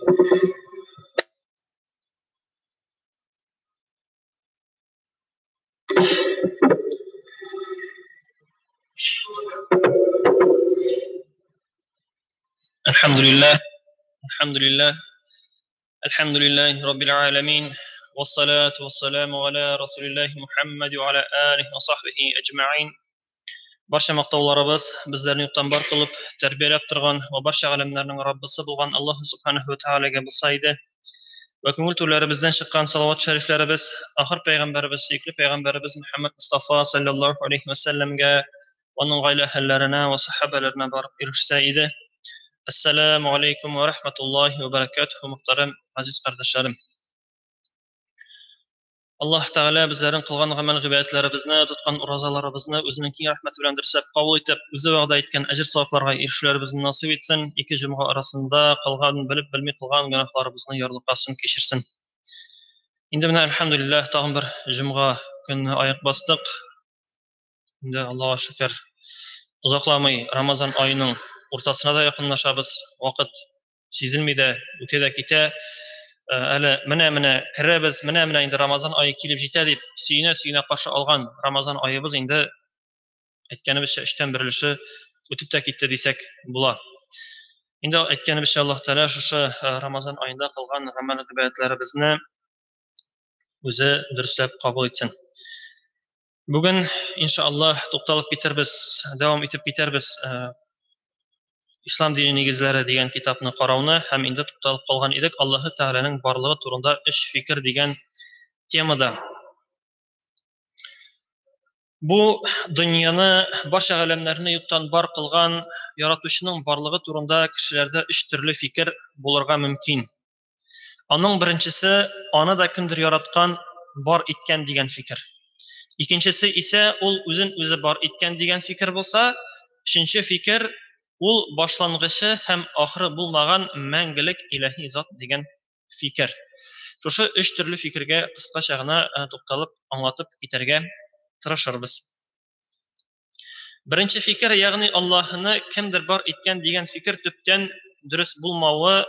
الحمد لله الحمد لله الحمد لله رب العالمين والصلاة والسلام على رسول الله محمد وعلى آله وصحبه أجمعين. Барча мактауларыбыз безләрне юктан бар кылып, тәрбияләп торган ва барча галәмнәрнең Раббысы булган Аллаһ субханаһу ва таалагә булса иде. Ва күңел түрләребездән чыккан салават шәрифләребез ахыр пәйгамбәребез, сөекле пәйгамбәребез Мөхәммәд Мустафа саллаллаһу алейхи ва сәлләмгә, аның гаилә әһелләренә ва сахабаларына барып ирешсә иде. Ассаламу алейкум ва рахматуллахи ва баракатуху, мөхтәрәм газиз кардәшләрем. Аллаһ Тәгалә безләрнең кылган гамәл гыйбадәтләребезне, тоткан уразаларыбызны үзенең киң рәхмәте белән дөресләп кабул итеп, үзе вәгъдә иткән әҗер савапларга ирешүләребезне насыйп итсен, ике җомга арасында кылган, белеп белми кылган гөнаһларыбызны ярлыкасын, кичерсен. Инде менә әлхәмдүлилләһ тагын бер җомга көнне аяк бастык. Инде Аллаһка шөкер, озакламый Рамазан аеның уртасына да якынлашабыз. Вакыт сизелми дә, үтә дә китә. Әле менә-менә керәбез, менә-менә инде Рамазан ае килеп җитә дип сөенә-сөенә каршы алган Рамазан аебыз инде әйткәнебезчә өчтән бер өлеше үтеп тә китте дисәк була. Инде әйткәнебезчә Аллаһ Тәгалә шушы Рамазан аенда кылган гамәл гыйбадәтләребезне үзе дөресләп кабул итсен. Бүген иншаллаһ тукталып китербез, дәвам итеп китәрбез Ислам дине нигезләре дигән китапны карауны һәм инде тукталып калган идек Аллаһы Тәгаләнең барлыгы турында өч фикер дигән темада. Бу дөньяны, барча галәмнәрне юктан бар кылган яратучының барлыгы турында кешеләрдә өч төрле фикер булырга мөмкин. Аның беренчесе, аны да кемдер яраткан, бар иткән дигән фикер. Икенчесе исә ул үзен үзе бар иткән дигән фикер булса, өченче фикер ул башлангычы һәм ахыры булмаган мәңгелек илаһи зат дигән фикер. Шушы өч төрле фикергә кыскача гына тукталып аңлатып китәргә тырышырбыз. Беренче фикер, ягъни Аллаһны кемдер бар иткән дигән фикер төптән дөрес булмавы,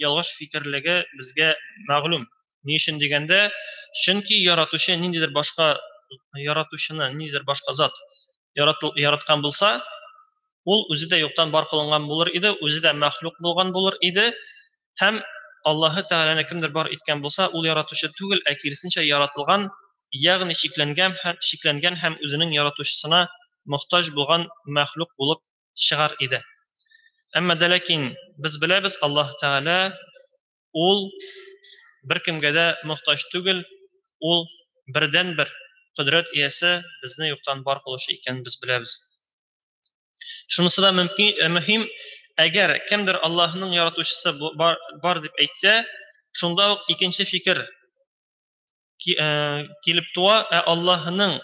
ялгыш фикерлеге безгә мәгълүм. Ни өчен дигәндә, чөнки яратучы ниндидер башка яратучыны ниндидер башка зат яраткан булса, ул үзе дә юктан бар кылынган булыр иде, үзе дә мәхлук булган булыр иде һәм Аллаһы Тәгаләне кемдер бар иткән булса, ул яратучы түгел, ә киресенчә яратылган, ягъни чикләнгән һәм үзенең яратучысына мохтаҗ булган мәхлук булып чыгар иде. Әмма дә ләкин без беләбез, Аллаһ Тәгалә ул беркемгә дә мохтаҗ түгел, ул бердәнбер кодрәт иясе, безне юктан бар кылучы икәнен без беләбез. Шунысы да мөмкин, мөһим, әгәр кемдер Аллаһның яратучысы бар, бар дип әйтсә, шунда ук икенче фикер килеп туа, ә Аллаһның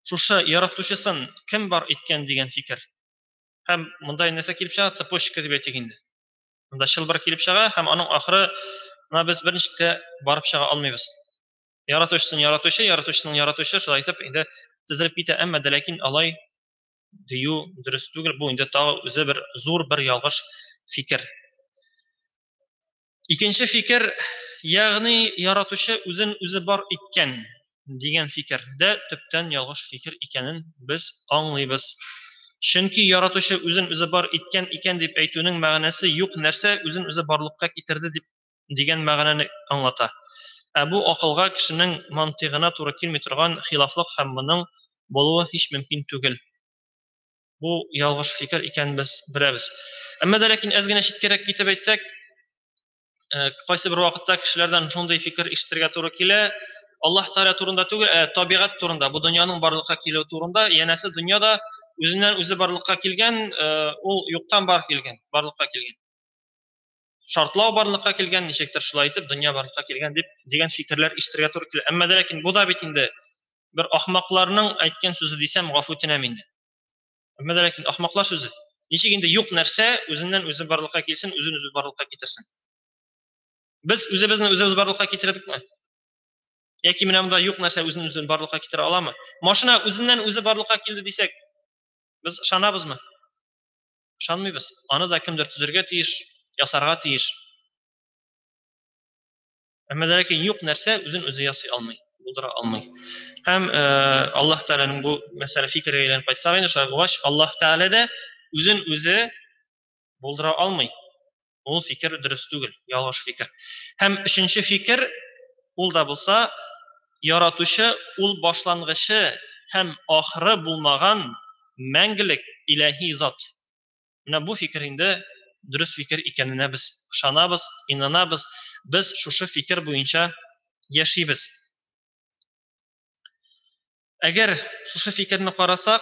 шушы яратучысын кем бар иткән дигән фикер. Һәм монда нәрсә килеп чыга, цепочка дип әйтик инде. Монда чылбыр килеп чыга һәм аның ахыры менә без берничек тә барып чыга алмыйбыз. Яратучысын яратучы, яратучының яратучы шулай итеп инде тезелеп китә, әмма дә ләкин алай дию дөрес түгел. Бу инде тагы үзе бер зур бер ялгыш фикер. Икенче фикер, ягъни яратучы үзен үзе бар иткән дигән фикер дә төптән ялгыш фикер икәнен без аңлыйбыз. Чөнки яратучы үзен үзе бар иткән икән дип әйтүнең мәгънәсе юк нәрсә үзен үзе барлыкка китерде дип дигән мәгънәне аңлата. Ә бу акылга, кешенең мантыйгына туры килми торган хилафлык һәм моның булуы һич мөмкин түгел. Бу ялгыш фикер икәнен без беләбез. Әмма дә ләкин әз генә читкәрәк китеп әйтсәк, кайсы бер вакытта кешеләрдән шундый фикер ишетергә туры килә. Аллаһ Тәгалә турында түгел, ә табигать турында, бу дөньяның барлыкка килүе турында, янәсе дөньяда үзеннән үзе барлыкка килгән, ул юктан бар килгән, барлыкка килгән. Шартлау барлыкка килгән, ничектер шулай итеп дөнья барлыкка килгән дип дигән фикерләр ишетергә туры килә. Әмма дә ләкин бу да бит инде бер ахмакларның әйткән сүзе дисәм, гафу үтенәм инде. Әмма дә ләкин ахмаклар сүзе. Ничек инде юк нәрсә үзеннән үзе барлыкка килсен, үзен үзе барлыкка китерсен? Без үзебезне үзебез барлыкка китердекме? Яки менә монда юк нәрсә үзен үзен барлыкка китерә аламы? Машина үзеннән үзе барлыкка килде дисәк, без ышанабызмы? Ышанмыйбыз. Аны да кемдер төзергә тиеш, ясарга тиеш. Әмма дә ләкин юк нәрсә үзен үзе ясый алмый, булдыра алмый. Һәм Аллаһ Тәгаләнең бу мәсьәлә фикергә әйләнеп кайтсак инде, шулай булгач, Аллаһ Тәгалә дә үзен үзе булдыра алмый. Ул фикер дөрес түгел, ялгыш фикер. Һәм өченче фикер, ул да булса, яратучы ул башлангычы һәм ахыры булмаган мәңгелек илаһи зат. Менә бу фикер инде дөрес фикер икәненә без ышанабыз, инанабыз. Без шушы фикер буенча яшибез. Әгәр шушы фикерне карасак,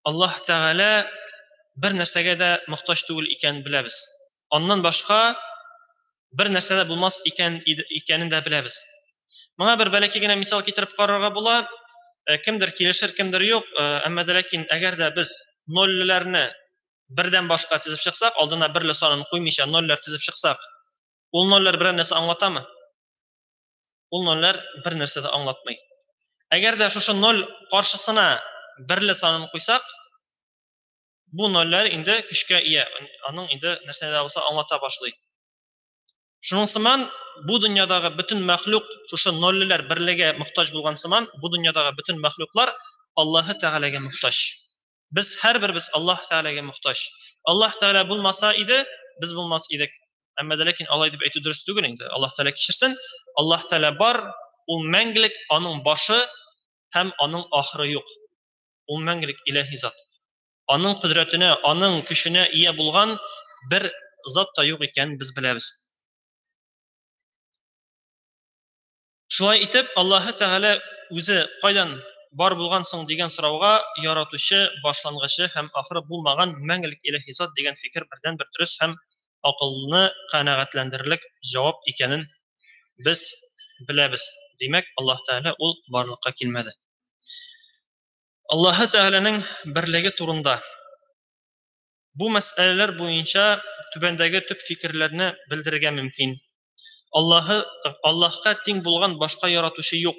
Аллаһ Тәгалә бер нәрсәгә дә мохтаҗ түгел икәнен беләбез. Аннан башка бер нәрсә дә булмас икән икәнен дә беләбез. Моңа бер бәләкәй генә мисал китереп карарга була. Кемдер килешер, кемдер юк. Әмма дә ләкин әгәр дә без нольләрне бердән башка тезеп чыксак, алдына берле санын куймыйча нольләр тезеп чыксак, ул нольләр берәр нәрсә аңлатамы? Ул нольләр бер нәрсә дә аңлатмый. Әгәр дә шушы ноль каршысына берле санын куйсак, бу нольләр инде көчкә ия, аның инде нәрсәне дә булса аңлата башлый. Шуның сыман бу дөньядагы бөтен мәхлук шушы нольлеләр берлегә мохтаҗ булган сыман, бу дөньядагы бөтен мәхлуклар Аллаһы Тәгаләгә мохтаҗ. Без һәрберебез Аллаһ Тәгаләгә мохтаҗ. Аллаһ Тәгалә булмаса иде, без булмас идек. Әмма дә ләкин алай дип әйтү дөрес түгел инде. Аллаһ Тәгалә кичерсен. Аллаһ Тәгалә бар, ул мәңгелек, аның башы һәм аның ахыры юк. Ул мәңгелек илаһи зат. Аның кодрәтенә, аның көченә ия булган бер зат та юк икәнен без беләбез. Шулай итеп, Аллаһы Тәгалә үзе кайдан бар булган соң дигән сорауга яратучы, башлангычы һәм ахыры булмаган мәңгелек илаһи зат дигән фикер бердәнбер дөрес һәм акылны канәгатьләндерерлек җавап икәнен без беләбез. Димәк, Аллаһ Тәгалә ул барлыкка килмәде. Аллаһы Тәгаләнең берлеге турында. Бу мәсьәләләр буенча түбәндәге төп фикерләрне белдерергә мөмкин. Аллаһы Аллаһка тиң булган башка яратучы юк.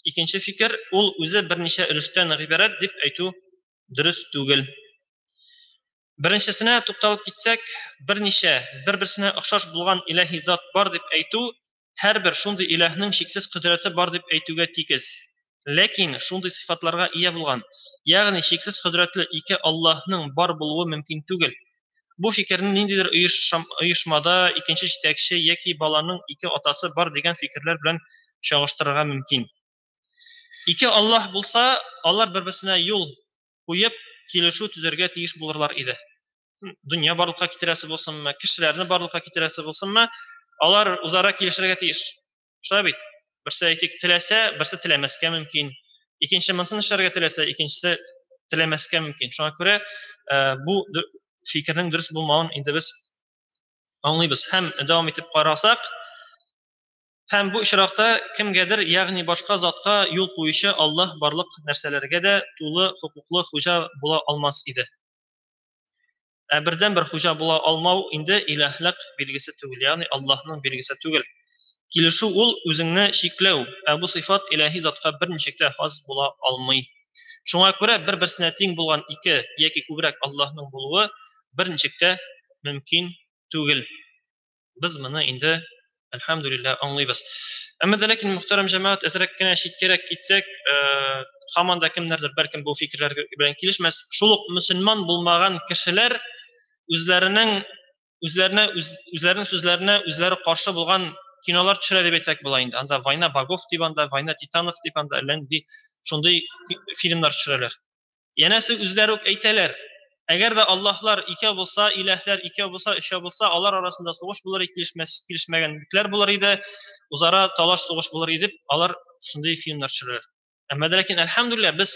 Икенче фикер, ул үзе берничә өлештән гыйбарәт дип әйтү дөрес түгел. Беренчесенә тукталып китсәк, берничә, бер-берсенә охшаш булган илаһи зат бар дип әйтү һәрбер шундый илаһның чиксез кодрәте бар дип әйтүгә тигез. Ләкин шундый сыйфатларга ия булган, ягъни чиксез кодрәтле ике Аллаһның бар булуы мөмкин түгел. Бу фикерне ниндидер оешмада икенче җитәкче яки баланың ике атасы бар дигән фикерләр белән чагыштырырга мөмкин. Ике Аллаһ булса, алар бер-берсенә юл куеп, килешү төзергә тиеш булырлар иде. Дөнья барлыкка китерәсе булсынмы, кешеләрне барлыкка китерәсе булсынмы, алар үзара килешергә тиеш. Шулай бит? Берсе әйтик, теләсә, берсе теләмәскә мөмкин. Икенче монысын эшләргә теләсә, икенчесе теләмәскә мөмкин. Шуңа күрә бу фикернең дөрес булмавын инде без аңлыйбыз. Һәм дәвам итеп карасак, һәм бу очракта кемгәдер, ягъни башка затка юл куючы Аллаһ барлык нәрсәләргә дә тулы хокуклы хуҗа була алмас иде. Ә бердән-бер хуҗа була алмау инде илаһлык билгесе түгел, ягъни Аллаһның билгесе түгел. Килешү ул үзеңне чикләү, ә бу сыйфат илаһи затка берничек тә хас була алмый. Шуңа күрә бер-берсенә тиң булган ике яки күбрәк Аллаһның булуы берничек тә мөмкин түгел. Без моны инде, әлхәмдүлилләһ, аңлыйбыз. Әмма дә ләкин, мөхтәрәм җәмәгать, әзрәк кенә читкәрәк китсәк, һаман да кемнәрдер бәлкем бу фикерләр белән килешмәс. Шул ук мөселман булмаган кешеләр үзләренең үзләренә үз, үзләренең сүзләренә үзләре каршы булган кинолар төшерә дип әйтсәк була инде. Анда Война богов дип анда, Война титанов дип анда әллә нинди шундый фильмнар төшерәләр. Янәсе үзләре үк әйтәләр, әгәр дә Аллаһлар икәү булса, иләһләр икәү булса, өчәү булса, алар арасында сугыш булыр, килешмәс, килешмәгәнлекләр булыр иде, үзара талаш сугыш булыр иде дип, алар шундый фильмнар төшерәләр. Әмма дә ләкин, әлхәмдүлилләһ, без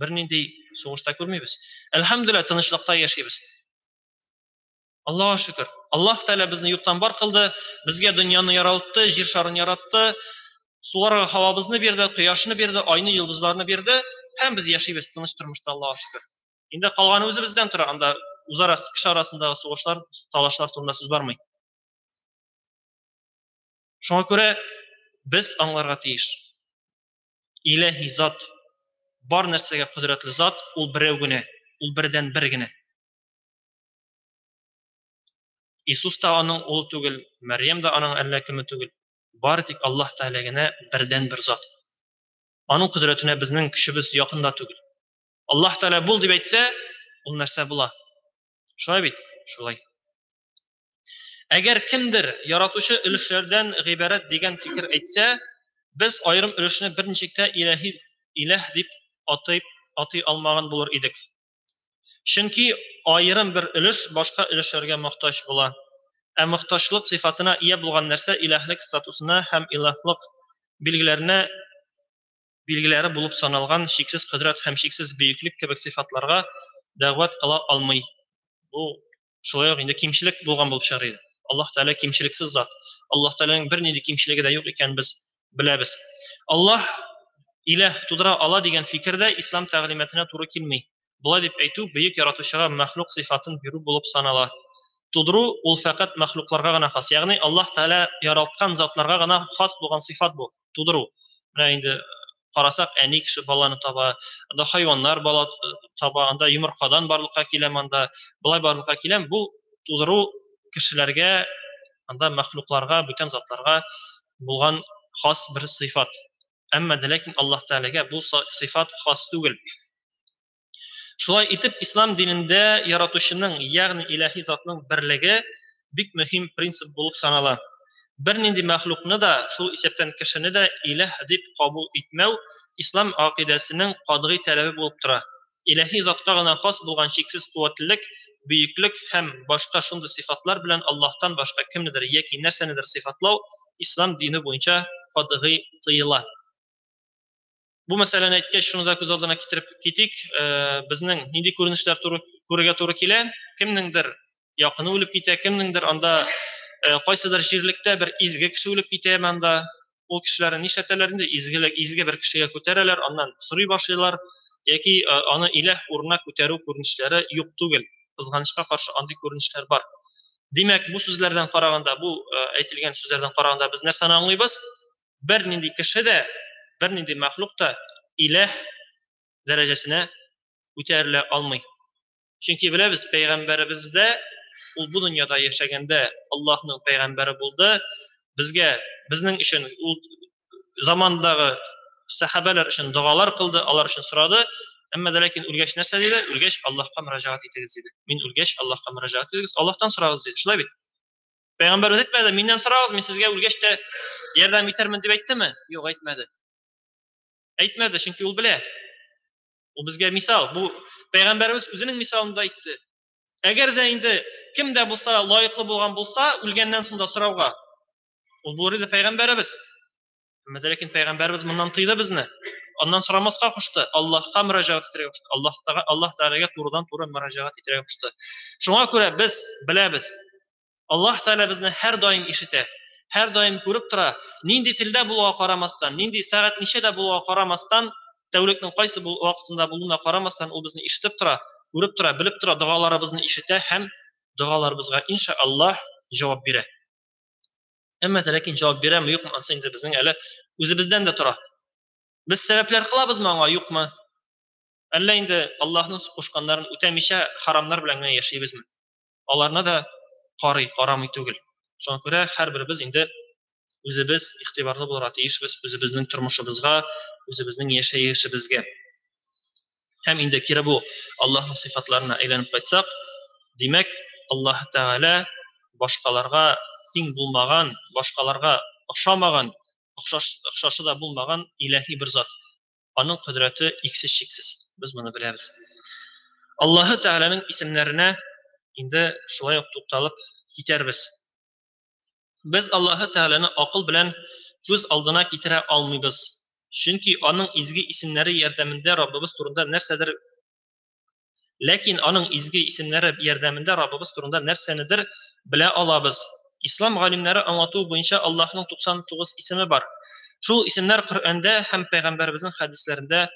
бернинди сугыш та күрмибез. Әлхәмдүлилләһ, тынычлыкта яшибез. Аллаһка шөкер. Аллаһ Тәгалә безне юктан бар кылды, безгә дөньяны яралтты, җир шарын яратты, суларга һавабызны бирде, кояшны бирде, айны, йолдызларны бирде, һәм без яшибез тыныч тормышта, Аллаһка шөкер. Инде калганы үзебездән тора, анда үзара кеше арасындагы сугышлар, талашлар турында сүз бармый. Шуңа күрә без аңларга тиеш. Илаһи зат, бар нәрсәгә кодрәтле зат, ул берәү генә, ул бердән бер генә. Иисус та аның улы түгел, Мәрьям дә аның әллә кеме түгел. Бары тик Аллаһ Тәгалә генә бердәнбер зат. Аның кодрәтенә безнең көчебез якын да түгел. Аллаһ Тәгалә бул дип әйтсә, ул нәрсә була? Шулай бит? Шулай. Әгәр кемдер яратучы өлешләрдән гыйбарәт дигән фикер әйтсә, без аерым өлешне берничек тә илаһи илаһ дип атый, атый алмаган булыр идек. Чөнки аерым бер өлеш башка өлешләргә мохтаҗ була. Ә мохтаҗлык сыйфатына ия булган нәрсә илаһлык статусына һәм илаһлык билгеләренә билгеләре булып саналган чиксез кодрәт һәм чиксез бөеклек кебек сыйфатларга дәгъват кыла алмый. Бу шулай ук инде кимчелек булган булып чыгар иде. Аллаһ Тәгалә кимчелексез зат. Аллаһ Тәгаләнең бернинди кимчелеге дә юк икәнен без беләбез. Аллаһ иләһ тудыра ала дигән фикер дә ислам тәгълиматына туры килми. Болай дип әйтү бөек яратучыга мәхлук сыйфатын бирү булып санала. Тудыру ул фәкать мәхлукларга гына хас. Ягъни Аллаһ Тәгалә яралткан затларга гына хас булган сыйфат бу, тудыру. Менә инде карасак, әни кеше баланы таба, анда хайваннар бала таба, анда йомыркадан барлыкка киләм, анда болай барлыкка киләм. Бу тудыру кешеләргә, анда мәхлукларга, бүтән затларга булган хас бер сыйфат. Әмма дә ләкин Аллаһ Тәгаләгә бу сыйфат хас түгел. Шулай итеп, ислам динендә яратучының, ягъни илаһи затның берлеге бик мөһим принцип булып санала. Бернинди мәхлукны да, шул исәптән кешене дә илаһ дип кабул итмәү ислам гакыйдәсенең катгый таләбе булып тора. Илаһи затка гына хас булган чиксез куәтлелек, бөеклек һәм башка шундый сыйфатлар белән Аллаһтан башка кемнедер яки нәрсәнедер сыйфатлау ислам дине буенча катгый тыела. Бу мәсьәләне әйткәч, шуны да күз алдына китереп китик. Безнең нинди күренешләр туры күрергә туры килә? Кемнеңдер якыны үлеп китә, кемнеңдер анда кайсыдыр җирлектә бер изге кеше үлеп китә анда. Ул кешеләрне нишләтәләр инде? Изгелек, изге бер кешегә күтәрәләр, аннан сорый башлыйлар яки аны иләһ урынына күтәрү күренешләре юк түгел. Кызганычка каршы андый күренешләр бар. Димәк, бу сүзләрдән караганда, бу әйтелгән сүзләрдән караганда без нәрсәне аңлыйбыз? Бернинди кеше дә, бернинди мәхлук та иләһ дәрәҗәсенә күтәрелә алмый. Чөнки беләбез, пәйгамбәребез дә ул бу дөньяда яшәгәндә Аллаһның пәйгамбәре булды. Безгә, безнең өчен ул замандагы сәхабәләр өчен догалар кылды, алар өчен сорады. Әмма дә ләкин үлгәч нәрсә диде? Үлгәч Аллаһка мөрәҗәгать итегез диде. Мин үлгәч Аллаһка мөрәҗәгать итегез, Аллаһтан сорагыз диде. Шулай бит? Пәйгамбәребез әйтмәде, миннән сорагыз, мин сезгә үлгәч тә ярдәм итәрмен дип әйттеме? Юк, әйтмәде. Әйтмәде, чөнки ул белә. Ул безгә мисал. Бу пәйгамбәребез үзенең мисалында әйтте. Әгәр дә инде кем дә булса лаеклы булган булса, үлгәннән соң да сорауга, ул булыр иде пәйгамбәребез. Әмма ләкин пәйгамбәребез моннан тыйды безне. Аннан сорамаска кушты, Аллаһка мөрәҗәгать итәргә кушты. Аллаһ Тәгалә Аллаһ Тәгаләгә турыдан-туры мөрәҗәгать итәргә кушты. Шуңа күрә без беләбез, Аллаһ Тәгалә безне һәрдаим ишетә, һәрдаим күреп тора. Нинди телдә булуга карамастан, нинди сәгать ничәдә булуга карамастан, тәүлекнең кайсы вакытында булуына карамастан, ул безне ишетеп тора, күреп тора, белеп тора, догаларыбызны ишетә һәм догаларыбызга инша Аллаһ җавап бирә. Әмма дә ләкин җавап бирәме, юкмы, ансы инде безнең әле үзебездән дә тора. Без сәбәпләр кылабызмы аңа, юкмы? Әллә инде Аллаһның кушканнарын үтәмичә харамнар белән генә яшибезме? Аларны да карый, карамый түгел. Шуңа күрә һәрберебез инде үзебез игътибарлы булырга тиешбез үзебезнең тормышыбызга, үзебезнең яшәешебезгә. Һәм инде кире бу Аллаһның сыйфатларына әйләнеп кайтсак, димәк, Аллаһ Тәгалә башкаларга тиң булмаган, башкаларга охшамаган, охшаш, охшашы да булмаган илаһи бер зат. Аның кодрәте иксез-чиксез. Без моны беләбез. Аллаһы Тәгаләнең исемнәренә инде шулай ук тукталып китәрбез. Без Аллаһы Тәгаләне акыл белән күз алдына китерә алмыйбыз. Чөнки аның изге исемнәре ярдәмендә Раббыбыз турында нәрсәдер Ләкин аның изге исемнәре ярдәмендә Раббыбыз турында нәрсәнедер белә алабыз. Ислам галимнәре аңлатуы буенча Аллаһның 99 исеме бар. Шул исемнәр Коръәндә һәм пәйгамбәребезнең хәдисләрендә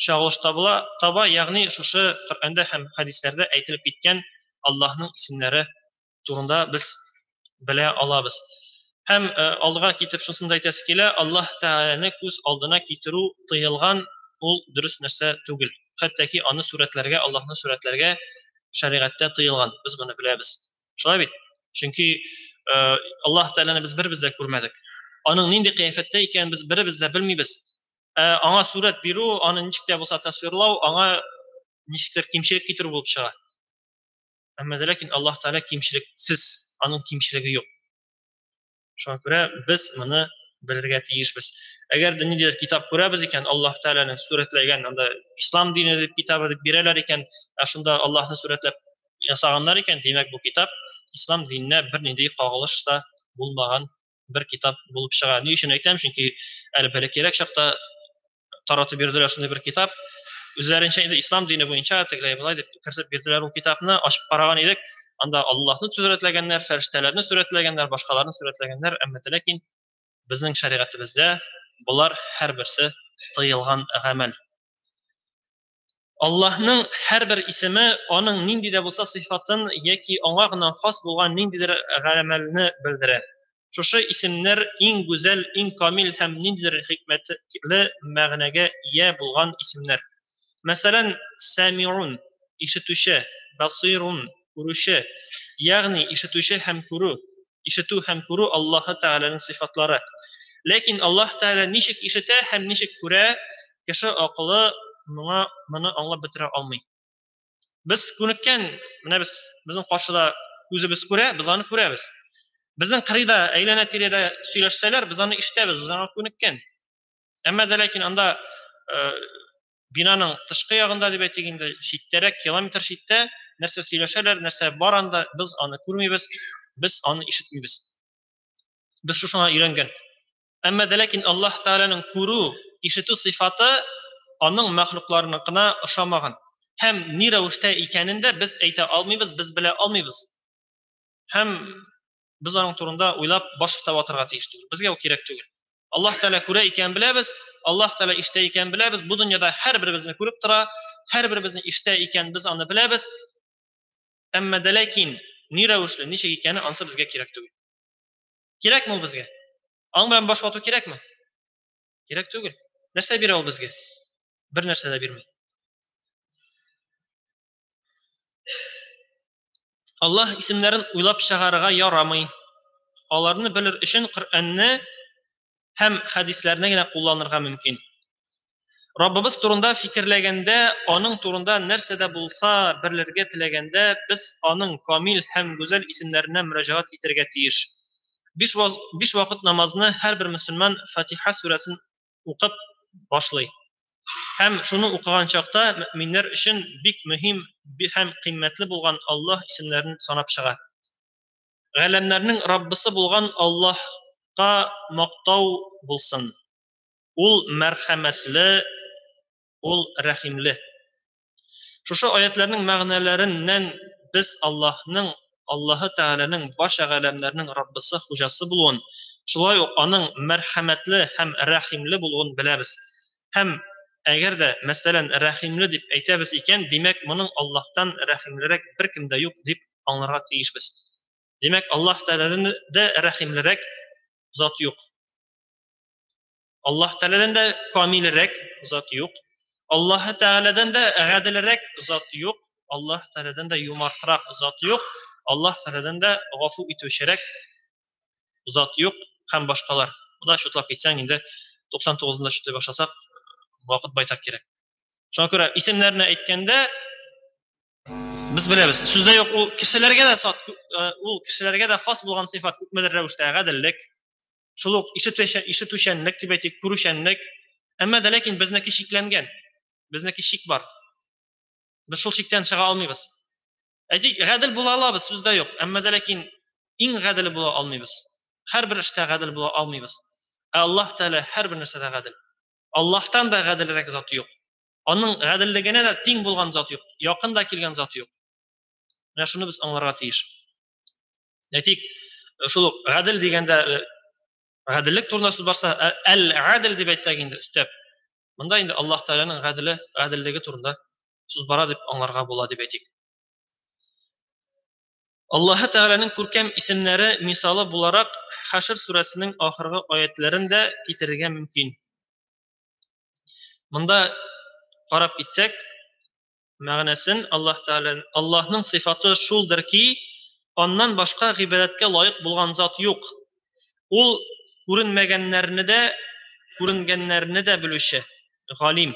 чагылыш табыла, таба, ягъни шушы Коръәндә һәм хәдисләрдә әйтелеп киткән Аллаһның исемнәре турында без белә алабыз. Һәм э, алдыга китеп шунысын да әйтәсе килә, Аллаһ Тәгаләне күз алдына китерү тыелган, ул дөрес нәрсә түгел. Хәтта ки аны сурәтләргә, Аллаһны сурәтләргә шәригатьтә тыелган. Без моны беләбез. Шулай бит? Чөнки Аллаһ Тәгаләне без беребез дә күрмәдек. Аның нинди кыяфәттә икәнен без беребез дә белмибез. Ә аңа сурәт бирү, аны ничек тә булса тасвирлау, аңа ничектер кимчелек китерү булып чыга. Әмма дә ләкин Аллаһ Тәгалә кимчелексез, аның кимчелеге юк. Шуңа күрә без моны белергә тиешбез. Әгәр дә ниндидер китап күрәбез икән, Аллаһ Тәгаләне сурәтләгән, анда ислам дине дип китабы дип бирәләр икән, ә шунда Аллаһны сурәтләп ясаганнар икән, димәк, бу китап ислам диненә бернинди кагылыш та булмаган бер китап булып чыга. Ни өчен әйтәм? Чөнки әле бәләкәйрәк чакта таратып бирделәр шундый бер китап. Үзләренчә инде ислам дине буенча тегеләй болай дип кертеп бирделәр ул китапны. Ачып караган идек. Анда Аллаһны сурәтләгәннәр, фәрештәләрне сурәтләгәннәр, башкаларны сурәтләгәннәр, әмма ләкин безнең шәригатебездә болар һәрберсе тыелган гамәл. Аллаһның һәрбер исеме аның нинди дә булса сыйфатын яки аңа гына хас булган ниндидер гамәлне белдерә. Шушы исемнәр иң гүзәл, иң камил һәм ниндидер хикмәтле мәгънәгә ия булган исемнәр. Мәсәлән, Сәмиун, ишетүче, Басыйрун, күрүче, ягъни ишетүче һәм күрү, ишетү һәм күрү Аллаһы Тәгаләнең сыйфатлары. Ләкин Аллаһ Тәгалә ничек ишетә һәм ничек күрә, кеше акылы моңа моны аңлап бетерә алмый. Без күнеккән, менә без безнең каршыда күзебез күрә, без аны күрәбез. Безнең кырыйда, әйләнә-тирәдә сөйләшсәләр, без аны ишетәбез, без аңа күнеккән. Әмма дә ләкин анда бинаның тышкы ягында дип әйтик инде, читтәрәк, километр читтә нәрсә сөйләшәләр, нәрсә бар анда, без аны күрмибез, без аны ишетмибез. Без шушыңа өйрәнгән. Әмма дә ләкин Аллаһ Тәгаләнең күрү, ишетү сыйфаты аның мәхлукларыныкына ошамаган. Һәм ни рәвештә икәнен дә без әйтә алмыйбыз, без белә алмыйбыз. Һәм без аның турында уйлап баш та ватырга тиеш түгел. Безгә ул кирәк түгел. Аллаһ Тәгалә күрә икән беләбез, Аллаһ Тәгалә ишетә икән беләбез. Бу дөньяда һәрберебезне күреп тора, һәрберебезне ишетә икән, без аны беләбез. Әмма дә ләкин ни рәвешле, ничек икәне ансы безгә кирәк түгел. Кирәкме ул безгә? Аның белән баш вату кирәкме? Кирәк түгел. Нәрсә бирә ул безгә? Бер нәрсә дә бирми. Аллаһ исемнәрен уйлап чыгарырга ярамый. Аларны белер өчен Коръәнне һәм хәдисләрне генә кулланырга мөмкин. Раббыбыз турында фикерләгәндә, аның турында нәрсә дә булса белергә теләгәндә, без аның камил һәм гүзәл исемнәренә мөрәҗәгать итәргә тиеш. Биш, биш вакыт намазны һәрбер мөселман Фатиха сүрәсен укып башлый. Һәм шуны укыган чакта мөэминнәр өчен бик мөһим һәм кыйммәтле булган Аллаһ исемнәрен санап чыга. Галәмнәрнең Раббысы булган Аллаһка мактау булсын. Ул мәрхәмәтле, ул рәхимле. Шушы аятләрнең мәгънәләреннән без Аллаһның, Аллаһы Тәгаләнең барча галәмнәрнең Раббысы, Хуҗасы булуын, шулай ук аның мәрхәмәтле һәм рәхимле булуын беләбез. Һәм әгәр дә, мәсәлән, рәхимле дип әйтәбез икән, димәк, моның Аллаһтан рәхимлерәк беркем дә юк дип аңларга тиешбез. Димәк, Аллаһ Тәгаләдән дә рәхимлерәк зат юк. Аллаһ Тәгаләдән дә камилрәк зат юк. Аллаһ Тәгаләдән дә гаделрәк зат юк. Аллаһ Тәгаләдән дә юмартрак зат юк. Аллаһ Тәгаләдән дә гафу итүчерәк зат юк һәм башкалар. Монда чутлап китсәң, инде 99-ны да чутлый башласак, вакыт байтак кирәк. Шуңа күрә исемнәрне әйткәндә без беләбез, сүздә юк, ул кешеләргә дә сат, ул кешеләргә дә хас булган сыйфат күпмедер рәвештә гаделлек, Шул ук ишетүчәнлек дип әйтик, күрүчәнлек. Әмма дә ләкин безнеке чикләнгән. Безнеке чик бар. Без шул чиктән чыга алмыйбыз. Әйтик, гадел була алабыз, сүз дә юк. Әмма дә ләкин иң гаделе була алмыйбыз. Һәрбер эштә гадел була алмыйбыз. Ә Аллаһ Тәгалә һәрбер нәрсәдә гадел. Аллаһтан да гаделрәк зат юк. Аның гаделлегенә дә тиң булган зат юк, якын да килгән зат юк. Менә шуны без аңларга тиеш. Әйтик, шул ук гадел дигәндә гаделлек турында сүз барса, әл-гадел дип әйтсәк инде өстәп, монда инде Аллаһ Тәгаләнең гаделе, гаделлеге турында сүз бара дип аңларга була дип әйтик. Аллаһ Тәгаләнең күркәм исемнәре мисалы буларак Хашр сүрәсенең ахыргы аятләрен дә китерергә мөмкин. Монда карап китсәк, мәгънәсен Аллаһ Тәгалә Аллаһның сыйфаты шулдыр ки, Аннан башка гыйбадәткә лаек булган зат юк. Ул күренмәгәннәрне дә, күренгәннәрне дә белүче, галим.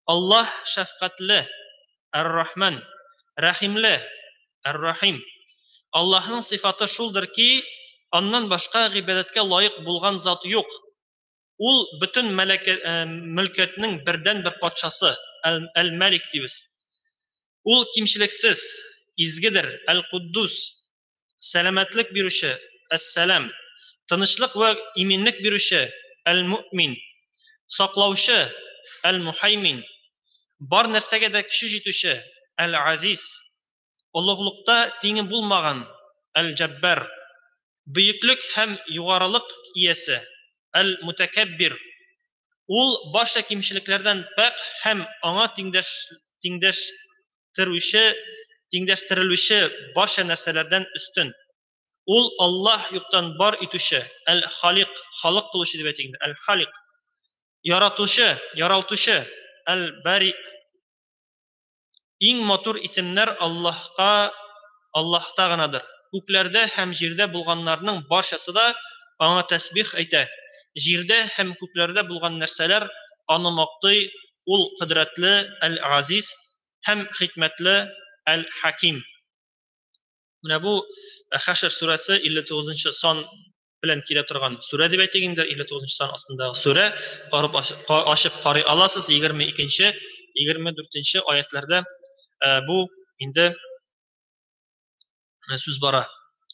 Аллаһ шәфкатьле, Әр-Рахман, рәхимле, Әр-Рахим. Аллаһның сыйфаты шулдыр ки, аннан башка гыйбадәткә лаек булган зат юк. Ул бөтен мөлкәтнең бердәнбер патшасы, Әл-Мәлик дибез. Ул кимчелексез, изгедер, Әл-Куддус, сәламәтлек бирүче, Әс-Сәлам, тынычлык вә иминлек бирүче, Әл-Муъмин, саклаучы, Әл-Мухаймин, бар нәрсәгә дә көче җитүче, Әл-Азиз, олуглыкта тиңе булмаган, Әл-Җәббар, бөеклек һәм югарылык иясе, Әл-Мутәкәббир. Ул барча кимчелекләрдән пакь һәм аңа тиңдәштерелүче барча нәрсәләрдән өстен. Ул Аллаһ юктан бар итүче, Әл-Халик, халык кылучы дип әйтик инде, Әл-Халик. Яратучы, яралтучы, Әл-Бари. Иң матур исемнәр Аллаһка, Аллаһта гынадыр. Күкләрдә һәм җирдә булганнарның барчасы да аңа тәсбих әйтә. Җирдә һәм күкләрдә булган нәрсәләр аны мактый, ул кодрәтле, Әл-Газиз һәм хикмәтле, Әл-Хаким. Менә бу Хәшр сүрәсе 59 сан белән килә торган сүрә дип әйтик инде, 59 сан астындагы сүрә. Карап ачып карый аласыз, 22-нче, 24-нче аятларда бу инде сүз бара.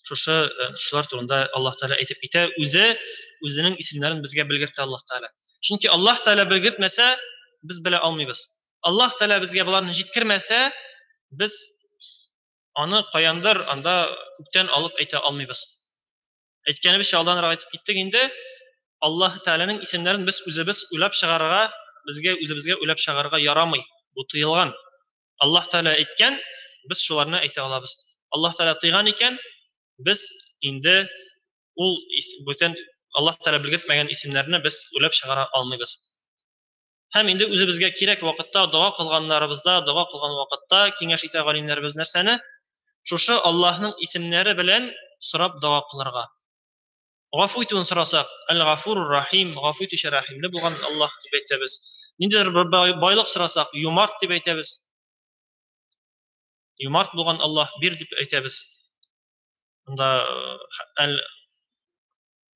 Шушы шулар турында Аллаһ Тәгалә әйтеп китә, үзе үзенең исемнәрен безгә белгертә Аллаһ Тәгалә. Чөнки Аллаһ Тәгалә белгертмәсә, без белә алмыйбыз. Аллаһ Тәгалә безгә боларны җиткермәсә, без аны каяндыр анда күктән алып әйтә алмыйбыз. Әйткәнебезчә, алданрак әйтеп киттек инде, Аллаһ Тәгаләнең исемнәрен без үзебез уйлап чыгарырга, безгә үзебезгә уйлап чыгарырга ярамый. Бу тыелган. Аллаһ Тәгалә әйткән, без шуларны әйтә алабыз. Аллаһ Тәгалә тыйган икән, без инде ул бүтән Аллаһ Тәгалә белгертмәгән исемнәрне без уйлап чыгара алмыйбыз. Һәм инде үзебезгә кирәк вакытта, дога кылганнарыбызда, дога кылган вакытта киңәш итә галимнәребез нәрсәне? Шушы Аллаһның исемнәре белән сорап дога кылырга. Гафу итүен сорасак, Әл-Гафурур Рахим, гафу итүче рәхимле булган Аллаһ дип әйтәбез. Ниндидер бер байлык сорасак, юмарт дип әйтәбез. Юмарт булган Аллаһ бир дип әйтәбез. Монда әл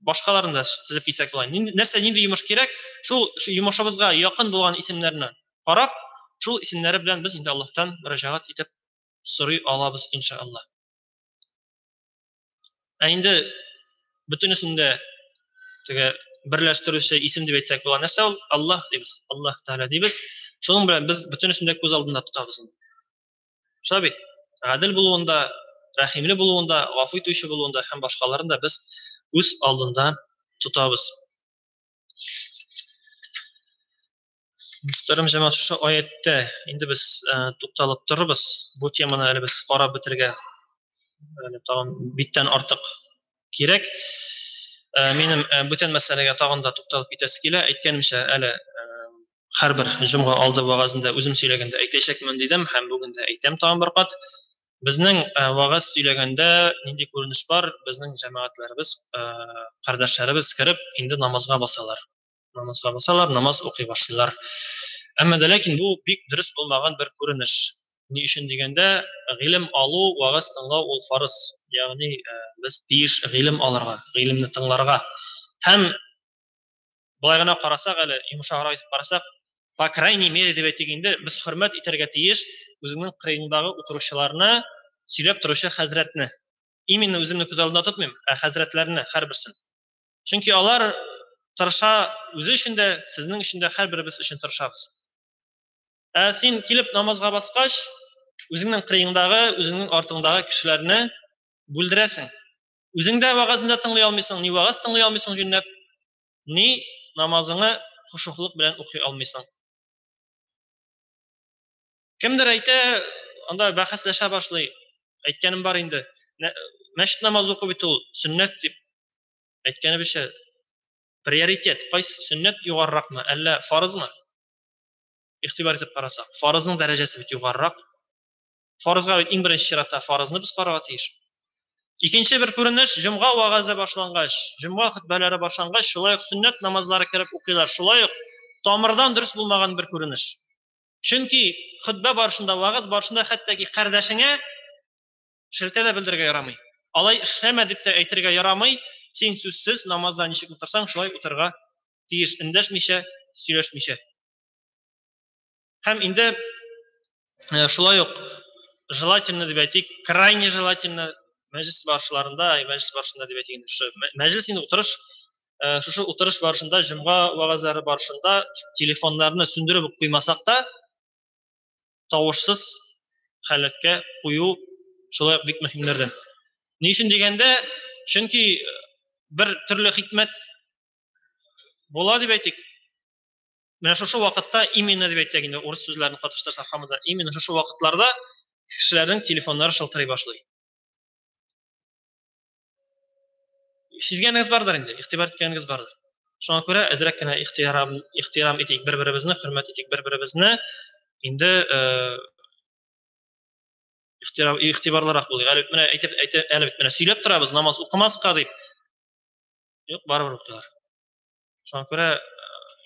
башкаларын да тезеп китсәк була. Нәрсә, нинди йомыш кирәк, шул йомышыбызга якын булган исемнәрне карап, шул исемнәре белән без инде Аллаһтан мөрәҗәгать итеп сорый алабыз, иншаллаһ. Ә инде бөтенесен дә теге берләштерүче исем дип әйтсәк була. Нәрсә ул? Аллаһ дибез. Аллаһ Тәгалә дибез. Шуның белән без бөтенесен дә күз алдында тотабыз инде. Шулай бит? Гадел булуында, рәхимле булуында, гафу итүче булуында һәм башкаларын да без күз алдында тотабыз. Мөхтәрәм җәмәгать, шушы аяттә инде без тукталып торырбыз. Бу теманы әле без карап бетерергә әле тагын биттән артык кирәк. Минем бүтән мәсьәләгә тагын да тукталып китәсе килә. Әйткәнемчә, әле һәрбер җомга алды вәгазендә үзем сөйләгәндә әйтәчәкмен дидем һәм бүген дә әйтәм тагын бер кат. Безнең вәгазь сөйләгәндә нинди күренеш бар? Безнең җәмәгатьләребез, кардәшләребез кереп инде намазга басалар. Намазга басалар, намаз укый башлыйлар. Әмма дә ләкин бу бик дөрес булмаган бер күренеш. Ни өчен дигәндә, гыйлем алу, вәгазь тыңлау ул фарыз. Ягъни без тиеш гыйлем алырга, гыйлемне тыңларга. Һәм болай гына карасак әле, йомшаграк итеп карасак, по крайней мере дип әйтик инде, без хөрмәт итәргә тиеш үзеңнең кырыеңдагы утыручыларны, сөйләп торучы хәзрәтне. Именно үземне күз алдында тотмыйм, ә хәзрәтләрне һәрберсен. Чөнки алар тырыша үзе өчен дә, сезнең өчен дә, һәрберебез өчен тырышабыз. Ә син килеп намазга баскач, үзеңнең кырыеңдагы, үзеңнең артыңдагы кешеләрне бүлдерәсең. Үзең дә вәгазен дә тыңлый алмыйсың, ни вәгаз тыңлый алмыйсың җүнләп, ни намазыңы хошуклык белән укый алмыйсың. Кемдер әйтә, анда бәхәсләшә башлый. Әйткәнем бар инде. Мәчет намазы уку бит ул сөннәт дип. Әйткәнебезчә, приоритет кайсы, сөннәт югарыракмы, әллә фарызмы? Игътибар итеп карасак, фарызның дәрәҗәсе бит югарырак. Фарызга бит иң беренче чиратта фарызны без карарга тиеш. Икенче бер күренеш, җомга вәгазе башлангач, җомга хөтбәләре башлангач, шулай ук сөннәт намазлары кереп укыйлар. Шулай ук тамырдан дөрес булмаган бер күренеш. Чөнки хөтбә барышында, вәгаз барышында хәтта ки кардәшеңә шелтә дә белдерергә ярамый. Алай эшләмә дип тә әйтергә ярамый. Син сүзсез намазда ничек утырсаң, шулай утырырга тиеш, эндәшмичә, сөйләшмичә. Һәм инде шулай ук желательно дип әйтик, крайне желательно мәҗлес барышларында, мәҗлес барышында дип әйтик инде, шушы мәҗлес инде утырыш, шушы утырыш барышында, җомга вәгазьләре барышында телефоннарны сүндереп үк куймасак та, тавышсыз халәткә кую шулай ук бик мөһимнәрдән. Ни өчен дигәндә, чөнки бер төрле хикмәт була дип әйтик. Менә шушы вакытта именно дип әйтсәк инде, урыс сүзләрен катыштырсак һаман да, именно шушы вакытларда кешеләрнең телефоннары шылтырый башлый. Сизгәнегез бардыр инде, игътибар иткәнегез бардыр. Шуңа күрә әзрәк кенә ихтирам итик бер-беребезне, хөрмәт итик бер-беребезне. Инде игътибарлырак булыйк. Әле бит менә әйтеп, әйтеп, әле бит менә сөйләп торабыз, намаз укымаска дип. Юк, барыбер укыйлар. Шуңа күрә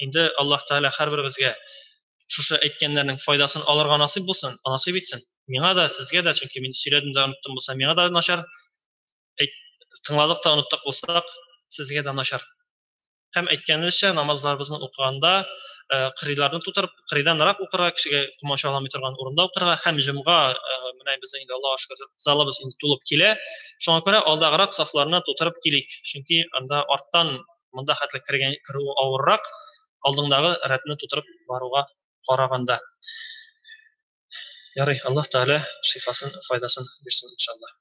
инде Аллаһ Тәгалә һәрберебезгә шушы әйткәннәрнең файдасын алырга насыйп булсын, насыйп итсен. Миңа да, сезгә дә, чөнки мин сөйләдем дә оныттым булса, миңа да начар, тыңладык та оныттык булсак, сезгә дә начар. Һәм әйткәнебезчә, намазларыбызны укыганда, кырыйларны тутырып, кырыйданрак укырга, кешегә комачауламый торган урында укырга һәм җомга, менә безнең инде Аллаһка шөкер, залыбыз инде тулып килә. Шуңа күрә алдагырак сафларны тутырып килик. Чөнки анда арттан монда хәтле керү авыррак, алдыңдагы рәтне тутырып баруга караганда. Ярый, Аллаһ Тәгалә шифасын, файдасын бирсен иншаллаһ.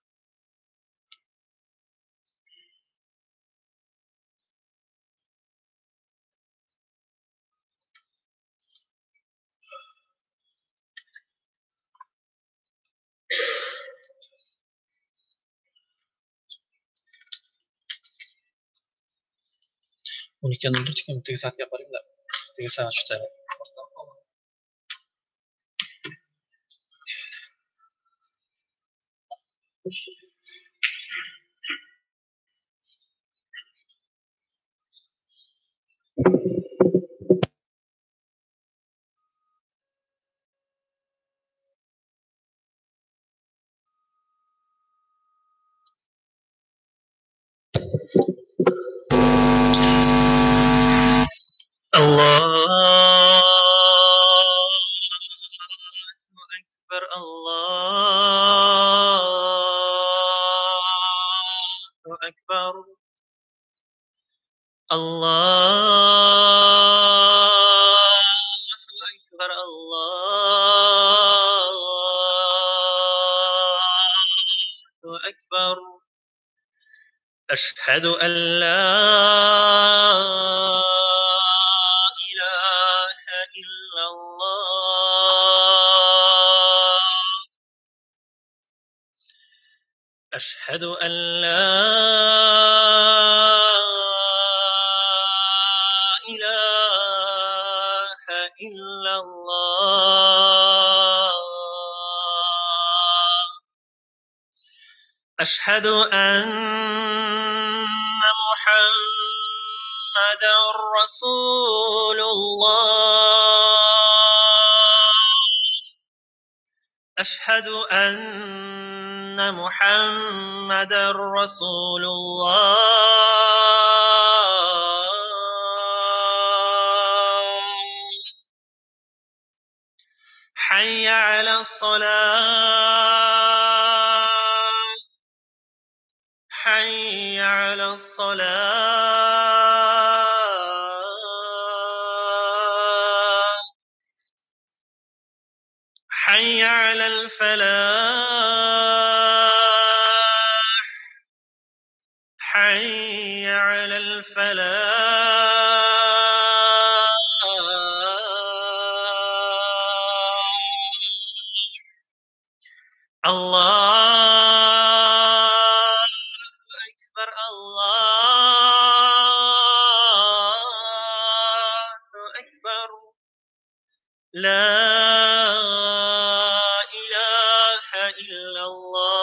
Ун ике ноль дүрт икән, теге сәгатькә карыйм да, теге сәгать что-то Allahu Akbar, Allahu Akbar, Allahu Akbar, Allahu Akbar. Әшһәду ан ла илаһа иллаллаһ. Әшһәду ан ла илаһа иллаллаһ. Әшһәду анна Мухаммадан Расулуллаһ. Әшһәду анна Мухаммадан Расулуллаһ. Хәйя аля-с-салах. Хәйя аля-с-салах. Хәйя аля-л-фалах. Хәйя аля-л-фалах. Аллаһу Акбар, Аллаһу Акбар. Ла илаһа иллаллаһ.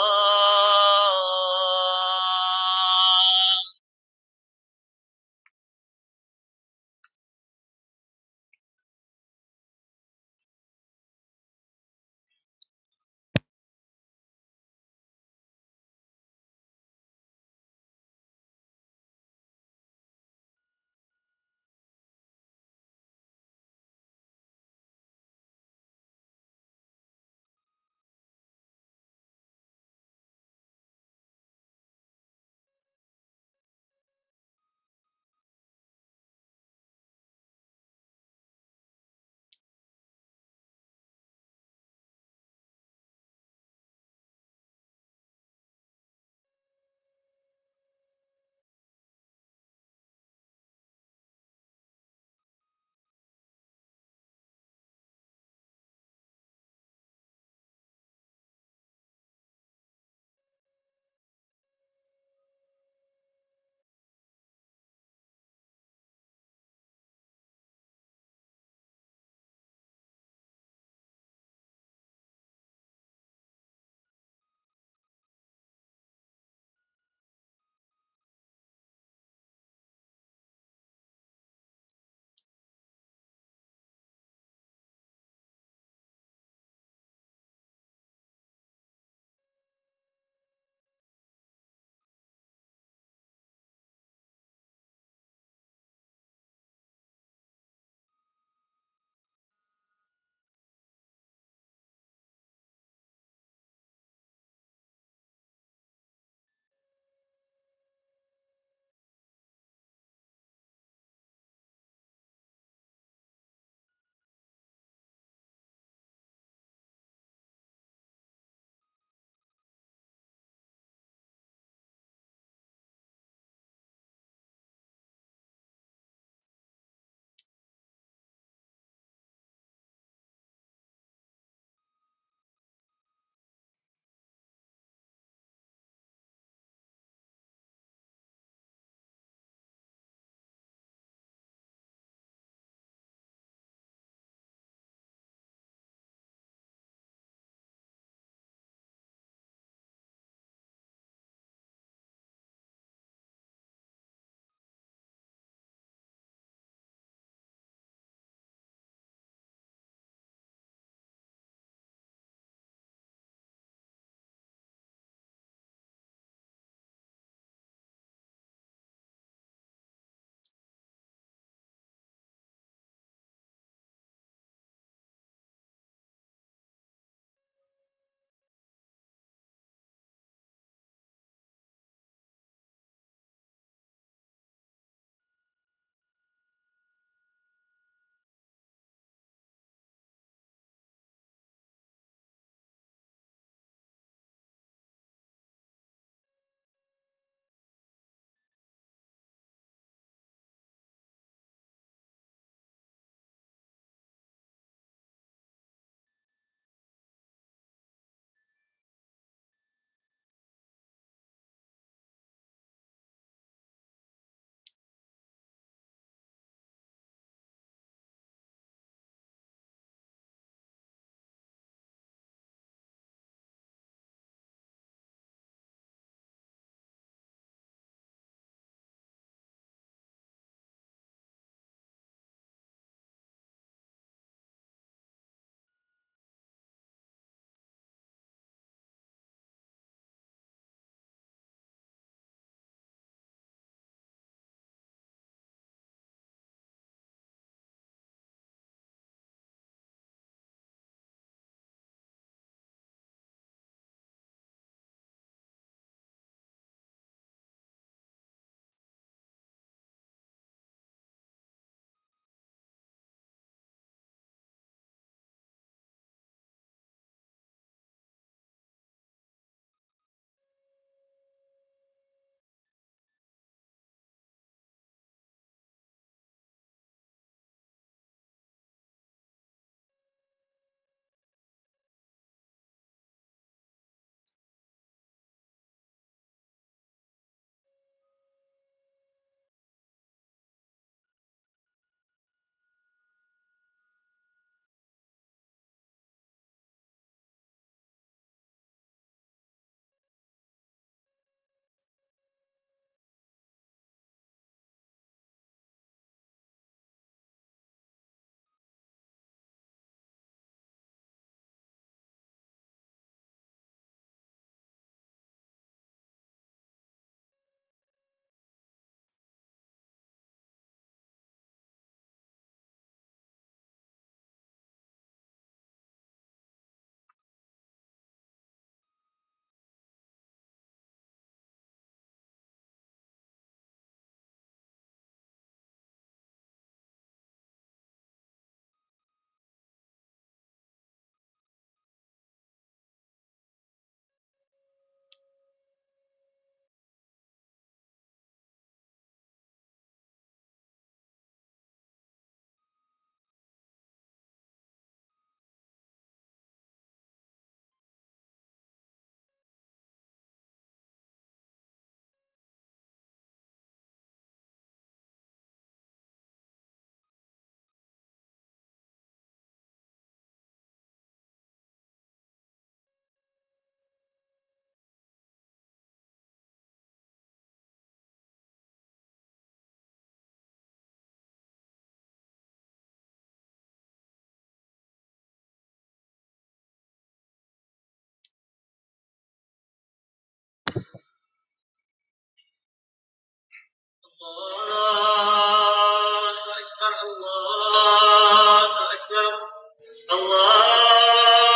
Аллаһу әкбәр, Аллаһу әкбәр, Аллаһу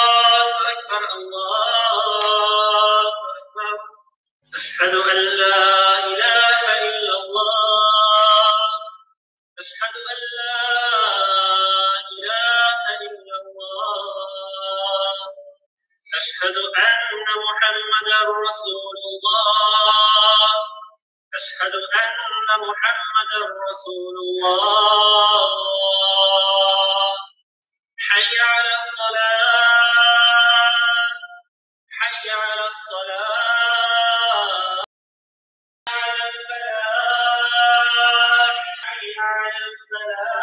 әкбәр, Аллаһу әкбәр. Әшһәду ан ла илаһа иллаллаһ. Әшһәду ан ла илаһа иллаллаһ. Әшһәду анна Мухаммадан расулуллаһ. Әшһәду анна Мухаммадан расулуллаһ. Хәйя аляс-салах. Хәйя аляс-салах. Алял-фалах. Хәйя алял-фалах.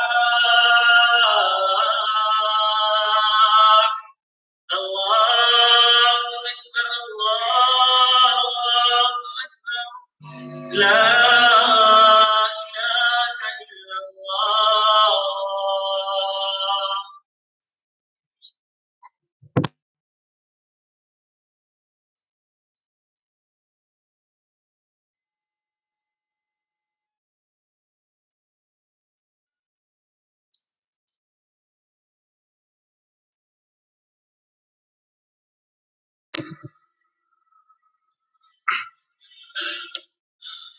Аллаһу әкбәр, Аллаһу әкбәр. Ла илаһа иллаллаһ.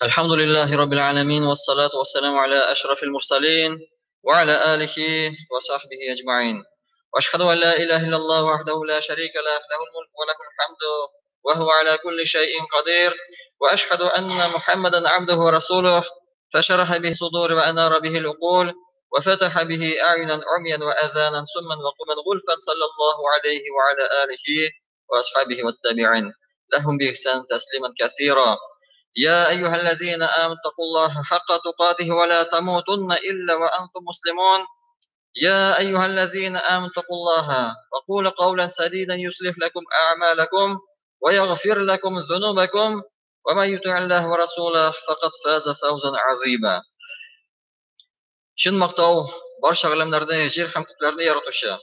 الحمد لله رب العالمين والصلاة والسلام على أشرف المرسلين وعلى آله وصحبه أجمعين وأشهد أن لا إله إلا الله وحده لا شريك له له الملك وله الحمد وهو على كل شيء قدير وأشهد أن محمدا عبده ورسوله فشرح به الصدور وأنار به العقول وفتح به أعينا عميا وأذانا سما وقلوبا غلفا صلى الله عليه وعلى آله وأصحابه والتابعين لهم بإحسان تسليما كثيرا. يا أيها الذين آمنوا اتقوا الله حق تقاته ولا تموتن إلا وأنتم مسلمون. يا أيها الذين آمنوا اتقوا الله وقولوا قولا سديدا يصلح لكم أعمالكم ويغفر لكم ذنوبكم ومن يطع الله ورسوله فقد فاز فوزا عظيما. Чын мактау барча галәмнәрне, җир һәм күкләрне яратучы,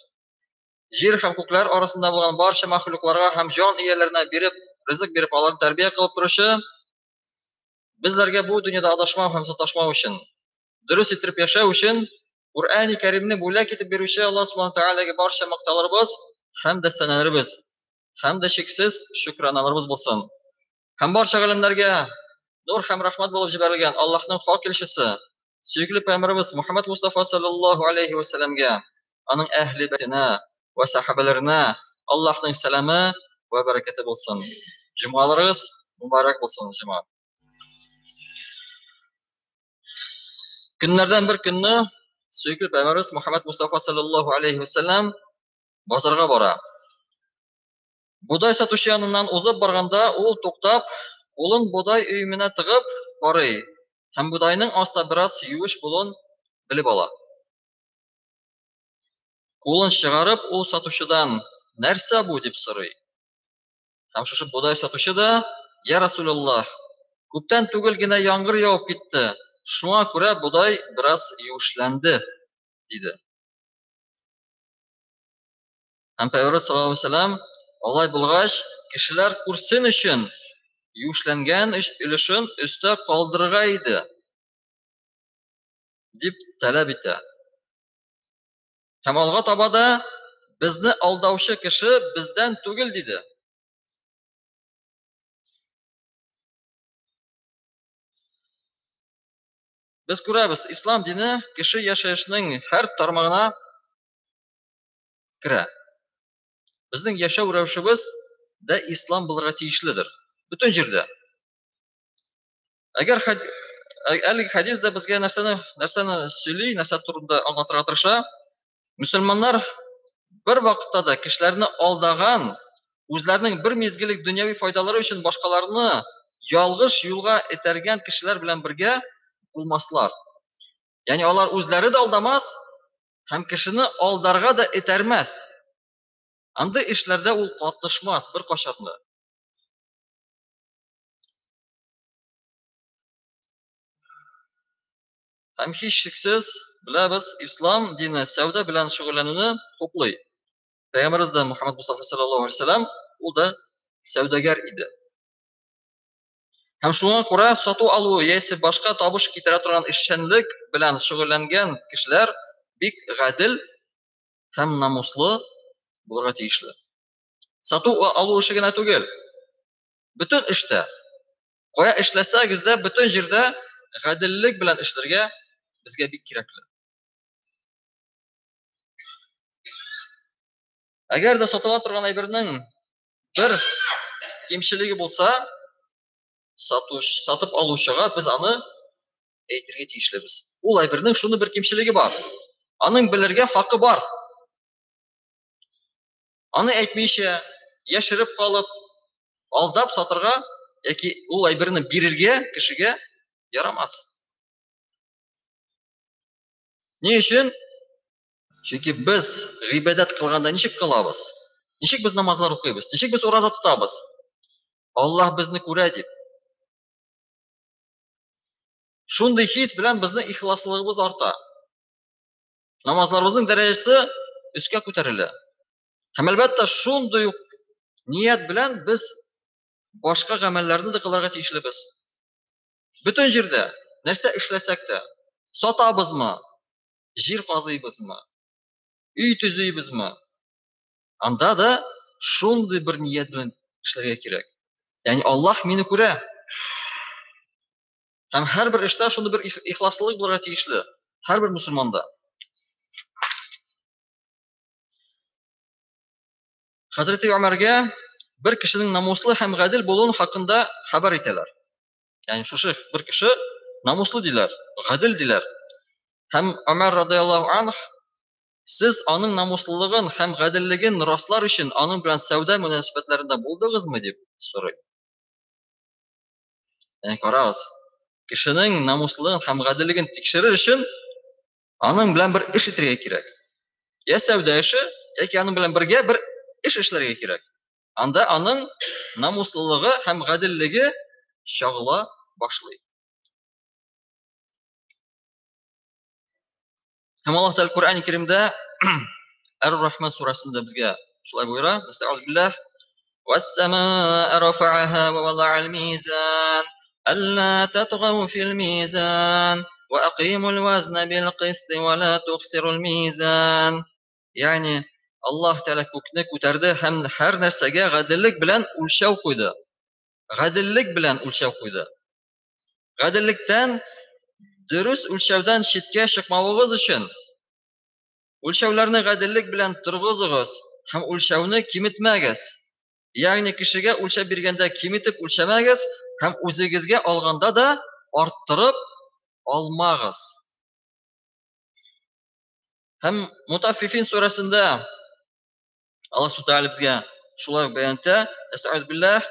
җир һәм күкләр арасында булган барча мәхлукларга һәм җан ияләренә биреп, ризык биреп, аларны тәрбия кылып торучы, безләргә бу дөньяда адашмау һәм саташмау өчен, дөрес итеп яшәү өчен Куръани Кәримне бүләк итеп бирүче Аллаһ субхана тәгаләгә барча мактауларыбыз һәм дә сәналарыбыз һәм дә чиксез шөкраналарыбыз булсын. Һәм барча галәмнәргә нур һәм рәхмәт булып җибәрелгән Аллаһның хак илчесе, сөекле пәйгамбәребез Мухаммад Мустафа саллаллаһу алейхи ва сәлламгә, аның әһле бәйтенә ва сахабаларына Аллаһның сәламе ва бәрәкәте булсын. Җомгаларыгыз мөбарәк булсын, җәмәгать. Көннәрдән бер көнне сөекле пәйгамбәребез Мухаммад Мустафа саллаллаһу алейхи ва сәллам базарга бара. Бодай сатучы яныннан узып барганда ул туктап, кулын бодай өеменә тыгып карый һәм бодайның аста бераз юеш булуын белеп ала. Кулын чыгарып, ул сатучыдан нәрсә бу дип сорый. Һәм шушы бодай сатучы да: "Я Расулуллаһ, күптән түгел генә яңгыр явып китте, шуңа күрә бодай бераз юешләнде", диде. Һәм Пәйгамбәр саллаллаһу алейһи ва сәлләм: "Алай булгач, кешеләр күрсен өчен юешләнгән өлешен өстә калдырырга иде", дип таләп итә. Һәм алга таба да: "Безне алдаучы кеше бездән түгел", диде. Без күрәбез, ислам дине кеше яшәешенең һәр тармагына керә. Безнең яшәү рәвешебез дә ислам булырга тиешледер. Бөтен җирдә. Әгәр әлеге хәдис дә безгә нәрсәне сөйли, нәрсә турында аңлатырга тырыша, мөселманнар бер вакытта да кешеләрне алдаган, үзләренең бер мизгеллек дөньяви файдалары өчен башкаларны ялгыш юлга этәргән кешеләр белән бергә булмаслар. Ягъни алар үзләре дә алдамас һәм кешене алдарга да этәрмәс. Андый эшләрдә ул катнашмас бер кашан да. Һәм һичшиксез беләбез, ислам дине сәүдә белән шөгыльләнүне хуплый. Пәйгамбәребез дә Мухаммад Мустафа саллаллаһу алейһи ва сәлләм ул да сәүдәгәр иде. Һәм шуңа күрә сату алу яисә башка табыш китерә торган эшчәнлек белән шөгыльләнгән кешеләр бик гадел һәм намуслы булырга тиешле. Сату алу эше генә түгел. Бөтен эштә, кая эшләсәгез дә, бөтен җирдә гаделлек белән эшләргә безгә бик кирәкле. Әгәр дә сатыла торган әйбернең бер кимчелеге булса, сатуш, сатып алучыга без аны әйтергә тиешлебез. Ул әйбернең шуны бер кимчелеге бар. Аның белергә хакы бар. Аны әйтмичә, яшереп калып, алдап сатырга яки ул әйберне бирергә кешегә ярамас. Ни өчен? Чөнки без гыйбадәт кылганда ничек кылабыз? Ничек без намазлар укыйбыз? Ничек без ураза тотабыз? Аллаһ безне күрә дип. Шундый хис белән безнең ихласлыгыбыз арта. Намазларыбызның дәрәҗәсе өскә күтәрелә. Һәм әлбәттә, шундый ук ният белән без башка гамәлләрне дә кылырга тиешлебез. Бөтен җирдә нәрсә эшләсәк тә, сатабызмы, җир казыйбызмы, өй төзибезме, анда да шундый бер ният белән эшләргә кирәк. Ягъни Аллаһ мине күрә. Һәм һәрбер эштә шундый бер ихласлылык булырга тиешле. Һәрбер мусульманда. Хәзрәти Умәргә бер кешенең намуслы һәм гадел булуын хакында хәбәр итәләр. Ягъни шушы бер кеше намуслы диләр, гадел диләр. Һәм Умәр радияллаһу анх сез аның намуслылыгын һәм гаделлеген раслар өчен аның белән сәүдә мөнәсәбәтләрендә булдыгызмы дип сорый. Ягъни карагыз, кешенең намуслылыгын һәм гаделлеген тикшерер өчен аның белән бер эш итәргә кирәк. Я сәүдә эше, яки аның белән бергә бер эш эшләргә кирәк. Анда аның намуслылыгы һәм гаделлеге чагыла башлый. Һәм Аллаһ Тәгалә Коръән Кәримдә Әр-Рахман сүрәсендә безгә шулай боера. Әстәгъфируллаһ. Вәс-самаа рафа'аха ва вадa'ал мизан. Алла татгау фил мизан. Ва акимул вазна бил кист ва ла тухсирул мизан. Ягъни Аллаһ Тәгалә күкне күтәрде һәм һәр нәрсәгә гаделлек белән үлчәү куйды. Гаделлек белән үлчәү куйды. Гаделлектән дөрес үлчәүдән читкә чыкмавыгыз өчен үлчәүләрне гаделлек белән торгызыгыз һәм үлчәүне киметмәгез. Ягъни кешегә үлчәп биргәндә киметеп үлчәмәгез һәм үзегезгә алганда да арттырып алмагыз. Һәм Мутаффифин сүрәсендә Аллаһ Субхану безгә шулай ук бәян итә. Әстәгъфируллаһ билләһ.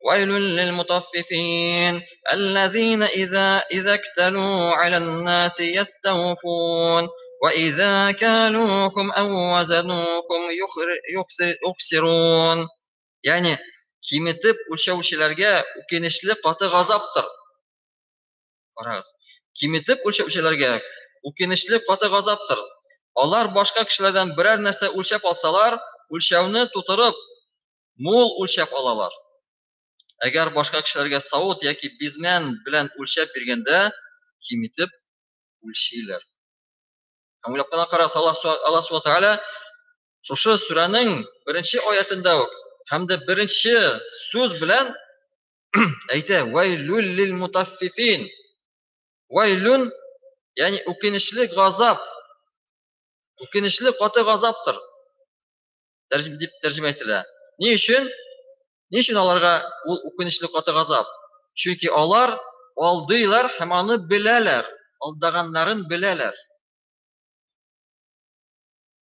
Вайлун лил мутаффифин аллазина иза икталу алан наси ястawфун ва иза калухум ау вазанухум юхсирун. Ягъни киметеп үлчәүчеләргә үкенечле каты газаптыр. Карагыз. Киметеп үлчәүчеләргә үкенечле каты газаптыр. Алар башка кешеләрдән берәр нәрсә үлчәп алсалар, үлчәүне тутырып, мул үлчәп алалар. Әгәр башка кешеләргә савыт яки бизмән белән үлчәп биргәндә, киметеп үлчиләр. Һәм уйлап кына карагыз, Аллаһ Субхану Тәгалә шушы сүрәнең беренче аятында үк һәм дә беренче сүз белән әйтә: "Вайлюл лил мутаффифин". Вайлюн, ягъни үкенечле газап. Үкенечле каты газаптыр. Тәрҗемә дип тәрҗемә ителә. Ни өчен? Ни өчен аларга ул үкенечле каты газап? Чөнки алар алдыйлар һәм аны беләләр, алдаганнарын беләләр.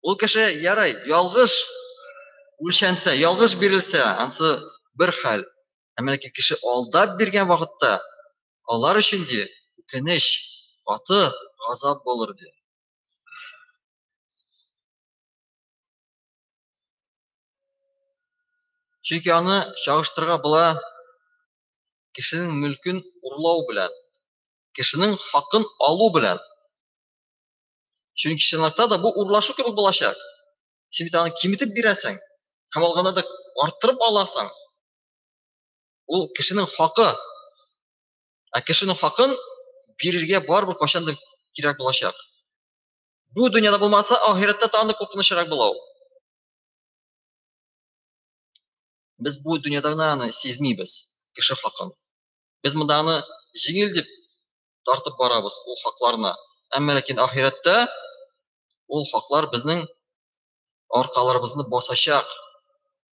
Ул кеше ярай, ялгыш үлчәнсә, ялгыш бирелсә, ансы бер хәл. Әмма ләкин кеше алдап биргән вакытта алар өчен ди үкенеч, каты газап булыр ди. Чөнки аны чагыштырырга була кешенең мөлкен урлау белән, кешенең хакын алу белән. Чөнки чынлыкта да бу урлашу кебек булачак. Син бит аны киметеп бирәсең һәм алганда да арттырып аласың. Ул кешенең хакы. Ә кешенең хакын бирергә барыбер кайчандыр кирәк булачак. Бу дөньяда булмаса, ахирәттә тагын да куркынычрак була ул. Без бу дөньяда гына аны сизмибез, кеше хакын. Без монда аны җиңел дип тартып барабыз ул хакларны. Әмма ләкин ахирәттә ул хаклар безнең аркаларыбызны басачак.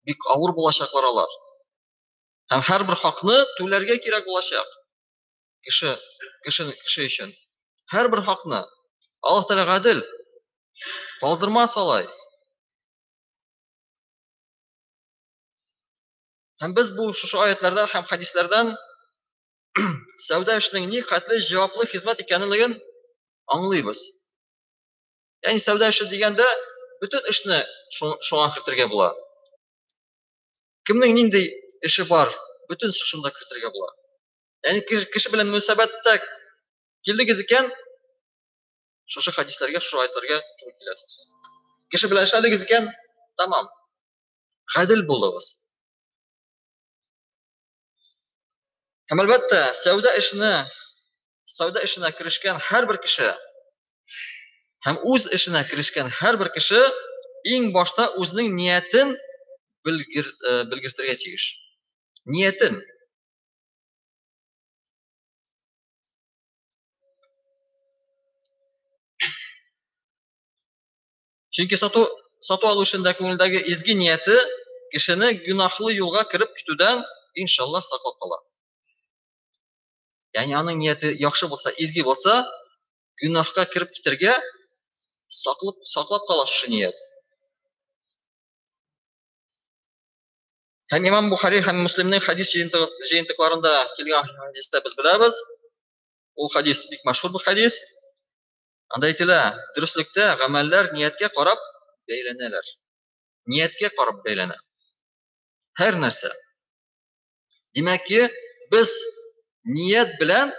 Бик авыр булачаклар алар. Һәм һәрбер хакны түләргә кирәк булачак. Кеше, кеше, кеше өчен. Һәрбер хакны. Аллаһ Тәгалә гадел. Калдырмас алай. Һәм без бу шушы аятлардан һәм хәдисләрдән сәүдә эшенең ни хәтле җаваплы хезмәт икәнлеген аңлыйбыз. Ягъни сәүдә эше дигәндә бөтен эшне шуңа кертергә була. Кемнең нинди эше бар, бөтенесе шунда кертергә була. Ягъни кеше белән мөнәсәбәттә килдегез икән, шушы хәдисләргә, шушы аятларга туры киләсез. Кеше белән эшләдегез икән, тамам. Гадел булыгыз. Һәм әлбәттә, сәүдә эшенә, сәүдә эшенә керешкән һәрбер кеше һәм үз эшенә керешкән һәрбер кеше иң башта үзенең ниятен белгер, э, белгертергә тиеш. Ниятен. Чөнки сату, сату алу эшендә күңелдәге изге нияте кешене гөнаһлы юлга кереп китүдән иншаллаһ саклап кала. Ягъни аның нияте яхшы булса, изге булса, гөнаһка кереп китәргә саклап, саклап кала шушы ният. Һәм Имам Бухари һәм Муслимнең хәдис җыентыкларында килгән хәдистә без беләбез. Ул хәдис бик мәшһүр бер хәдис. Анда әйтелә, дөреслектә гамәлләр нияткә карап бәйләнәләр. Нияткә карап бәйләнә. Һәр нәрсә. Димәк ки, без ният белән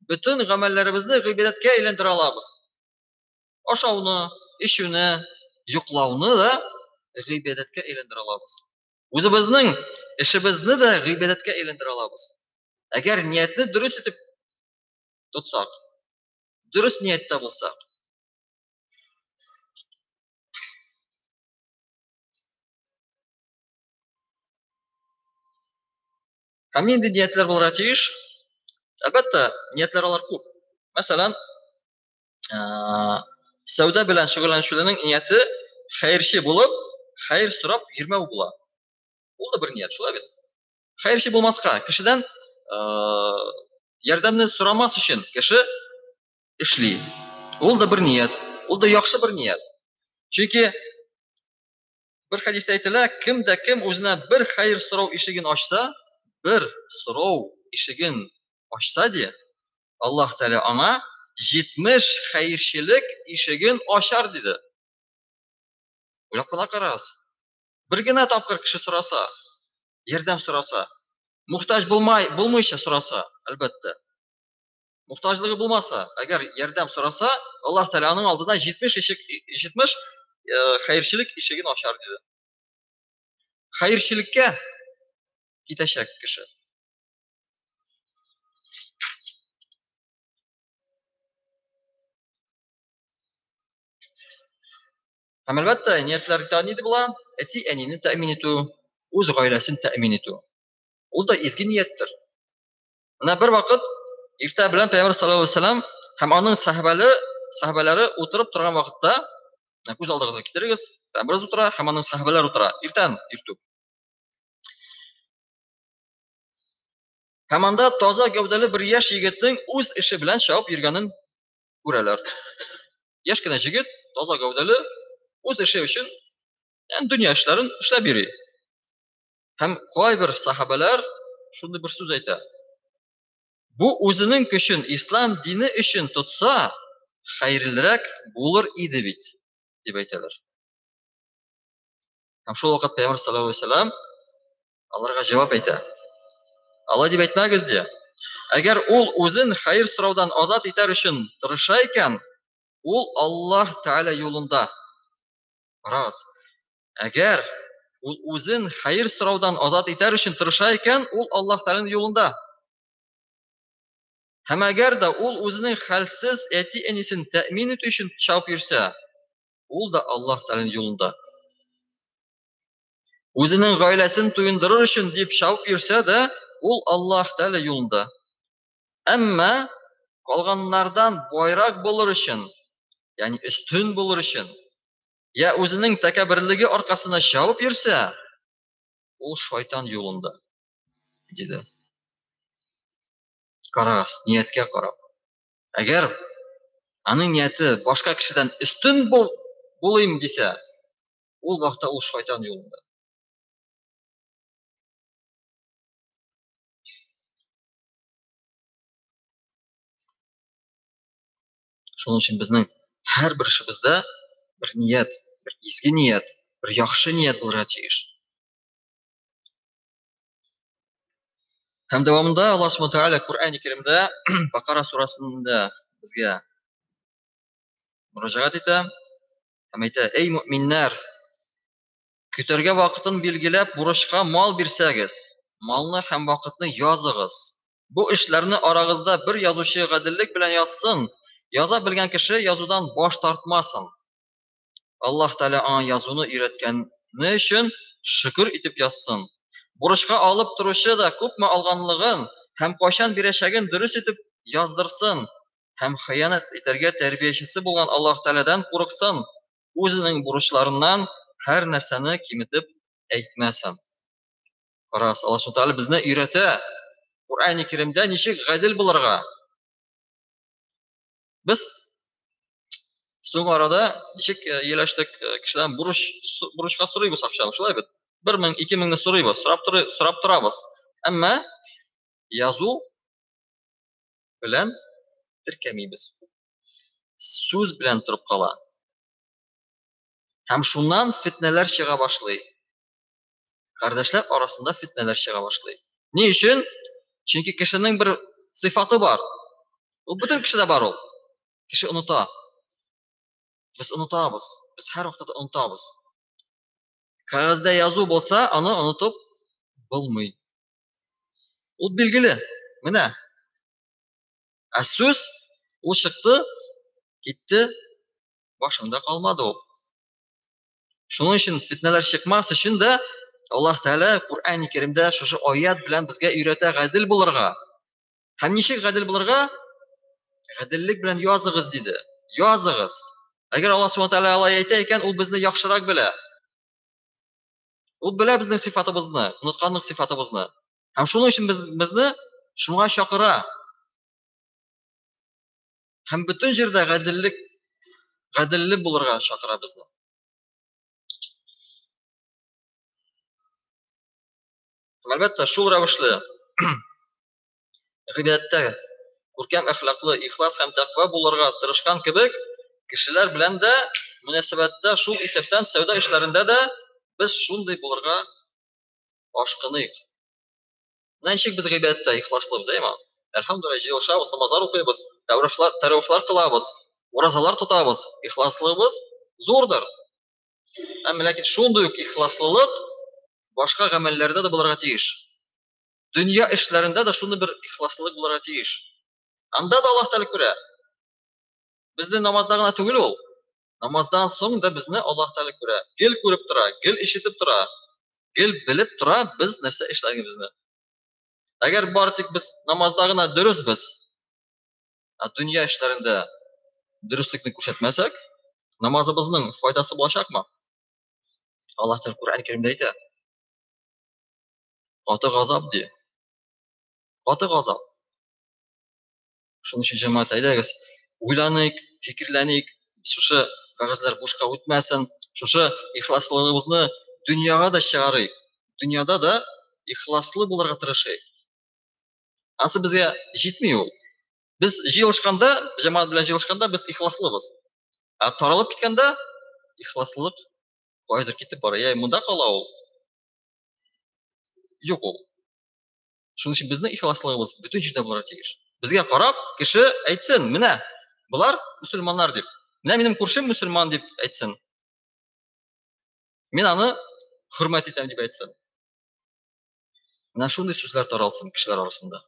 бөтен гамәлләребезне гыйбадәткә әйләндерә алабыз. Ашауны, эчүне, йоклауны да гыйбадәткә әйләндерә алабыз. Үзебезнең эшебезне дә гыйбадәткә әйләндерә алабыз. Әгәр ниятне дөрес итеп тотсак, дөрес нияттә булсак. Һәм нинди ниятләр булырга тиеш? Әлбәттә, ниятләр алар күп. Мәсәлән, сәүдә белән шөгыльләнүченең нияте хәерче булып, хәер сорап йөрмәү була. Ул да бер ният, шулай бит? Хәерче булмаска, кешедән ярдәмне сорамас өчен кеше эшли. Ул да бер ният, ул да яхшы бер ният. Чөнки бер хәдистә әйтелә, кем дә кем үзенә бер хәер сорау ишеген ачса, бер сорау ишеген ачса ди, Аллаһ Тәгалә аңа 70 хәерчелек ишеген ачар диде. Уйлап кына карагыз. Бер генә тапкыр кеше сораса, ярдәм сораса, мохтаҗ булмай, булмыйча сораса, әлбәттә. Мохтаҗлыгы булмаса, әгәр ярдәм сораса, Аллаһ Тәгалә аның алдына 70 ишек 70 хәерчелек ишеген ачар диде. Хәерчелеккә китәчәк кеше. Һәм әлбәттә, ниятләр нинди була? Әти-әнине тәэмин итү, үз гаиләсен тәэмин итү. Ул да изге нияттер. Менә бер вакыт иртә белән Пәйгамбәр саллаллаһу алейһи вәсәлләм һәм аның сәхабәле, сәхабәләре утырып торган вакытта, күз алдыгызга китерегез, Пәйгамбәребез утыра һәм аның сәхабәләре утыра. Иртән иртүк. Һәм анда таза гәүдәле бер яшь егетнең үз эше белән чабып йөргәнен күрәләр. Яшь кенә җегет, таза гәүдәле, үз эше өчен, ягъни дөнья эшләрен эшләп йөри. Һәм кайбер сахабәләр шундый бер сүз әйтә. Бу үзенең көчен ислам дине өчен тотса, хәерлерәк булыр иде бит, дип әйтәләр. Һәм шул вакыт Пәйгамбәр саллаллаһу алейһи вәсәлләм аларга җавап әйтә. Алай дип әйтмәгез ди. Әгәр ул үзен хәер сораудан азат итәр өчен тырыша икән, ул Аллаһ Тәгалә юлында. Раз. Әгәр ул үзен хәер сораудан азат итәр өчен тырыша икән, ул Аллаһ Тәгаләнең юлында. Һәм әгәр дә ул үзенең хәлсез әти-әнисен тәэмин итү өчен чабып йөрсә, ул да Аллаһ Тәгаләнең юлында. Үзенең гаиләсен туендырыр өчен дип чабып йөрсә дә, ул Аллаһ Тәгалә юлында. Әмма калганнардан байрак булыр өчен, ягъни өстен булыр өчен, я үзенең тәкәбберлеге аркасында чабып йөрсә, ул шайтан юлында, диде. Карагыз, нияткә карап. Әгәр аның нияте башка кешедән өстен бул, булыйм дисә, ул вакытта ул шайтан юлында. Шуның өчен безнең һәрбер эшебездә бер ният, бер изге ният, бер яхшы ният булырга тиеш. Һәм дәвамында Аллаһ Субхану Тәгалә Коръән Кәримдә Бакара сурасында безгә мөрәҗәгать итә һәм әйтә: "Эй мөэминнәр, көтәргә вакытын билгеләп бурычка мал бирсәгез, малны һәм вакытны языгыз. Бу эшләрне арагызда бер язучы гаделлек белән язсын, яза белгән кеше язудан баш тартмасын. Аллаһ Тәгалә аңа язуны өйрәткәне өчен шөкер итеп язсын. Бурычка алып торучы да күпме алганлыгын һәм кайчан бирәчәген дөрес итеп яздырсын һәм хыянәт итәргә тәрбиячесе булган Аллаһ Тәгаләдән курыксын, үзенең бурычларыннан һәр нәрсәне киметеп әйтмәсен. Карагыз, Аллаһ Субхану Тәгалә безне өйрәтә. Коръәни Кәримдә ничек гадел булырга. Без соңгы арада ничек ияләштек, кешедән бурыч бурычка сорыйбыз акчаны, шулай бит? 1000, 2000-не сорыйбыз, сорап тор, сорап торабыз. Әмма язу белән теркәмибез. Сүз белән торып кала. Һәм шуннан фитнәләр чыга башлый. Кардәшләр арасында фитнәләр чыга башлый. Ни өчен? Чөнки кешенең бер сыйфаты бар. Ул бөтен кешедә бар ул. Кеше оныта. Без онытабыз. Без һәр вакытта онытабыз. Кәгазьдә язу булса, аны онытып булмый. Ул билгеле. Менә. Ә сүз ул чыкты, китте, башыңда калмады ул. Шуның өчен фитнәләр чыкмас өчен дә Аллаһ Тәгалә Коръән Кәримдә шушы аят белән безгә өйрәтә гадел булырга. Һәм ничек гадел булырга? Гаделлек белән языгыз диде. Языгыз. Әгәр Аллаһ Субхану Тәгалә алай әйтә икән, ул безне яхшырак белә. Ул белә безнең сыйфатыбызны, онытканлык сыйфатыбызны. Һәм шуның өчен без безне шуңа чакыра. Һәм бөтен җирдә гаделлек, гаделле булырга чакыра безне. Һәм әлбәттә, шул рәвешле гыйбадәттә күркәм әхлаклы, ихлас һәм тәкъва булырга тырышкан кебек, кешеләр белән дә мөнәсәбәттә, шул исәптән сәүдә эшләрендә дә без шундый булырга ашкыныйк. Менә ничек без гыйбадәттә ихласлыбыз, әйме? Әлхәмдүлилләһ, җыелышабыз, намазлар укыйбыз, тәравихлар, тәравихлар кылабыз, уразалар тотабыз. Ихласлыгыбыз зурдыр. Әмма ләкин шундый ук ихласлылык башка гамәлләрдә дә булырга тиеш. Дөнья эшләрендә дә шундый бер ихласлылык булырга тиеш. Анда да Аллаһ Тәгалә күрә. Безне намазда гына түгел ул. Намаздан соң да безне Аллаһ Тәгалә күрә. Гел күреп тора, гел ишетеп тора, гел белеп тора без нәрсә эшләгәнебезне. Әгәр бары тик без намазда гына дөресбез, ә дөнья эшләрендә дөреслекне күрсәтмәсәк, намазыбызның файдасы булачакмы? Аллаһ Тәгалә Коръән Кәримдә әйтә. Каты газап ди. Каты газап. Шуның өчен җәмәгать, әйдәгез, уйланыйк, фикерләник, шушы вәгазьләр бушка үтмәсен, шушы ихласлыгыбызны дөньяга да чыгарыйк. Дөньяда да ихласлы булырга тырышыйк. Ансы безгә җитми ул. Без җыелышканда, җәмәгать белән җыелышканда без ихласлыбыз. Ә таралып киткәндә ихласлылык кайдыр китеп бара. Я монда кала ул. Юк ул. Шуның өчен безнең ихласлыгыбыз бөтен җирдә булырга тиеш. Безгә карап, кеше әйтсен, менә, болар мөселманнар дип. Менә минем күршем мөселман дип әйтсен. Мин аны хөрмәт итәм дип әйтсен. Менә шундый сүзләр таралсын кешеләр арасында.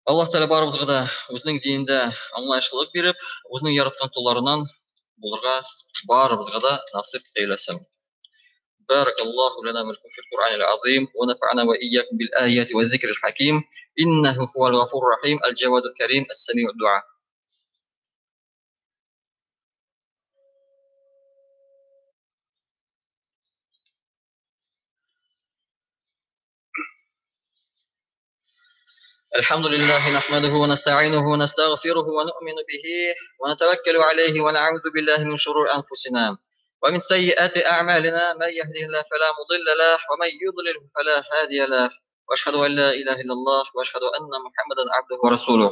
Аллаһ Тәгалә барыбызга да үзенең динендә аңлаешлылык биреп, үзенең яраткан колларыннан булырга барыбызга да насыйп әйләсен. بارك الله لنا ولكم في القرآن العظيم ونفعنا وإياكم بالآيات والذكر الحكيم إنه هو الغفور الرحيم الجواد الكريم السميع الدعاء. الحمد لله نحمده ونستعينه ونستغفره ونؤمن به ونتوكل عليه ونعوذ بالله من شرور أنفسنا ومن سيئات أعمالنا من يهده الله فلا مضل له ومن يضلل فلا هادي له وأشهد أن لا إله إلا الله وأشهد أن محمدا عبده ورسوله.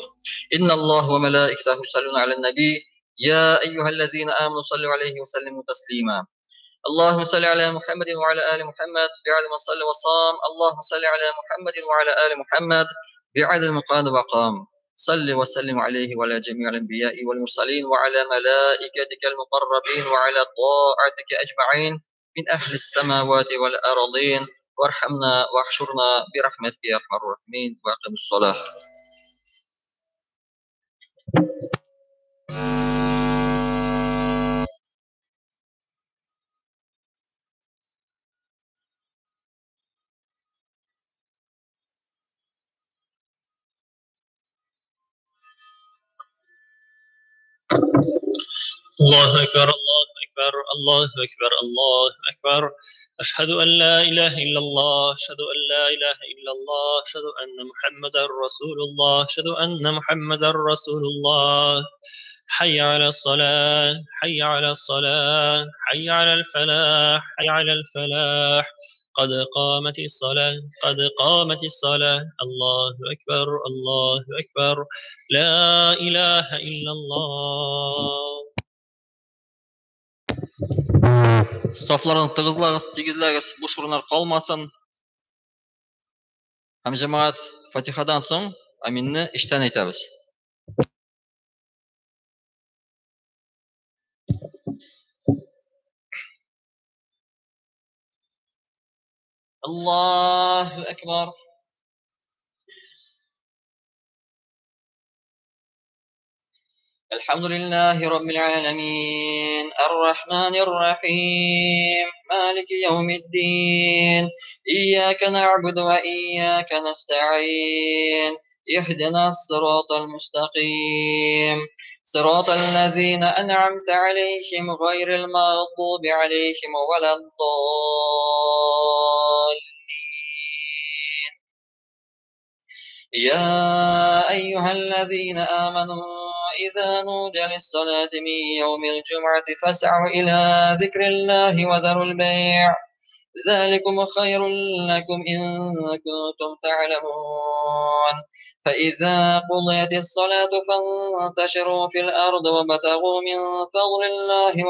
إن الله وملائكته يصلون على النبي يا أيها الذين آمنوا صلوا عليه وسلموا تسليما. اللهم صل على محمد وعلى آل محمد بعد ما صلى وصام. اللهم صل على محمد وعلى آل محمد بعد المقام وقام. صل وسلم عليه وعلى جميع الأنبياء والمرسلين وعلى ملائكتك المقربين وعلى طاعتك أجمعين من أهل السماوات والأرضين وارحمنا واحشرنا برحمتك يا أرحم الراحمين وأقم الصلاة. الله أكبر الله أكبر الله أكبر الله أكبر. أشهد أن لا إله إلا الله أشهد أن لا إله إلا الله أشهد أن محمدا رسول الله أشهد أن محمدا رسول الله. حي على الصلاة حي على الصلاة حي على الفلاح حي على الفلاح. قد قامت الصلاة قد قامت الصلاة. الله أكبر الله أكبر لا إله إلا الله. Сафларны тыгызлагыз, тигезләгез, буш урыннар калмасын. Һәм җәмәгать Фатихадан соң аминне эчтән әйтәбез. Аллаһу акбар. الحمد لله رب العالمين الرحمن الرحيم مالك يوم الدين إياك نعبد وإياك نستعين اهدنا الصراط المستقيم صراط الذين أنعمت عليهم غير المغضوب عليهم ولا الضالين. يا أيها الذين آمنوا إذا نودي للصلاة من يوم الجمعة فاسعوا إلى ذكر الله وذروا البيع ذلكم خير لكم إن كنتم تعلمون. فإذا قضيت الصلاة فانتشروا في الأرض وابتغوا من فضل الله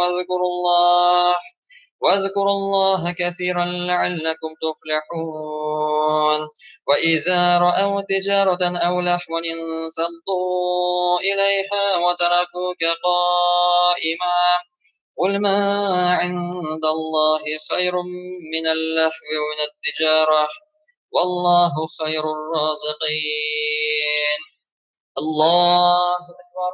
واذكروا الله كثيرا لعلكم تفلحون. وإذا رأوا تجارة أو لهوا انفضوا إليها وتركوك قائما قل ما عند الله خير من اللهو ومن التجارة والله خير الرازقين. الله أكبر.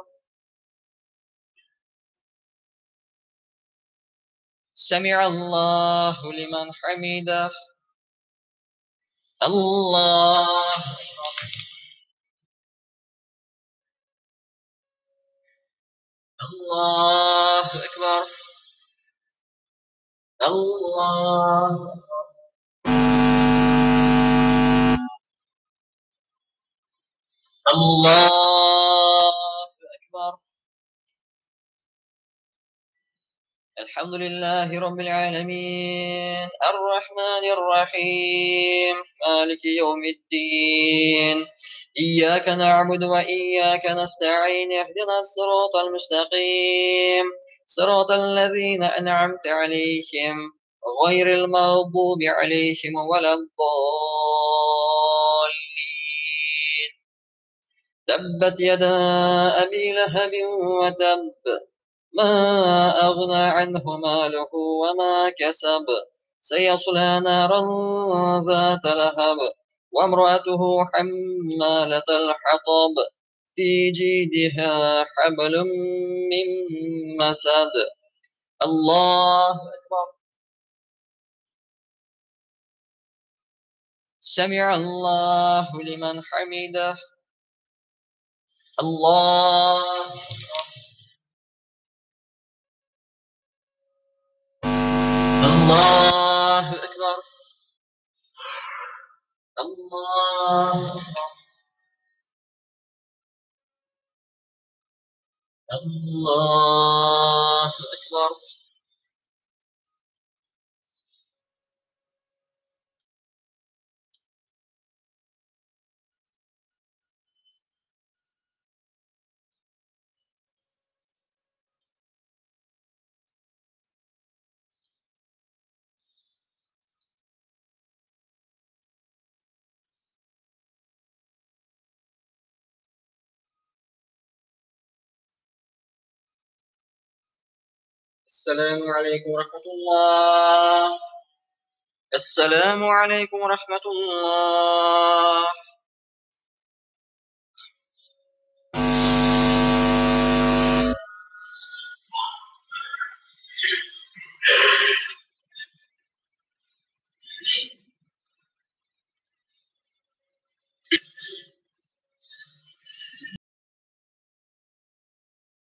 سمع الله لمن حمده. الله الله أكبر. الله الله أكبر. الحمد لله رب العالمين الرحمن الرحيم مالك يوم الدين إياك نعبد وإياك نستعين اهدنا الصراط المستقيم صراط الذين أنعمت عليهم غير المغضوب عليهم ولا الضالين. تبت يدا أبي لهب وتب ما أغنى عنه ماله وما كسب سيصلى نارا ذات لهب وامرأته حمالة الحطب في جيدها حبل من مسد. الله أكبر. سمع الله لمن حمده. الله الله أكبر. الله أكبر. الله أكبر. السلام عليكم ورحمة الله. السلام عليكم ورحمة الله.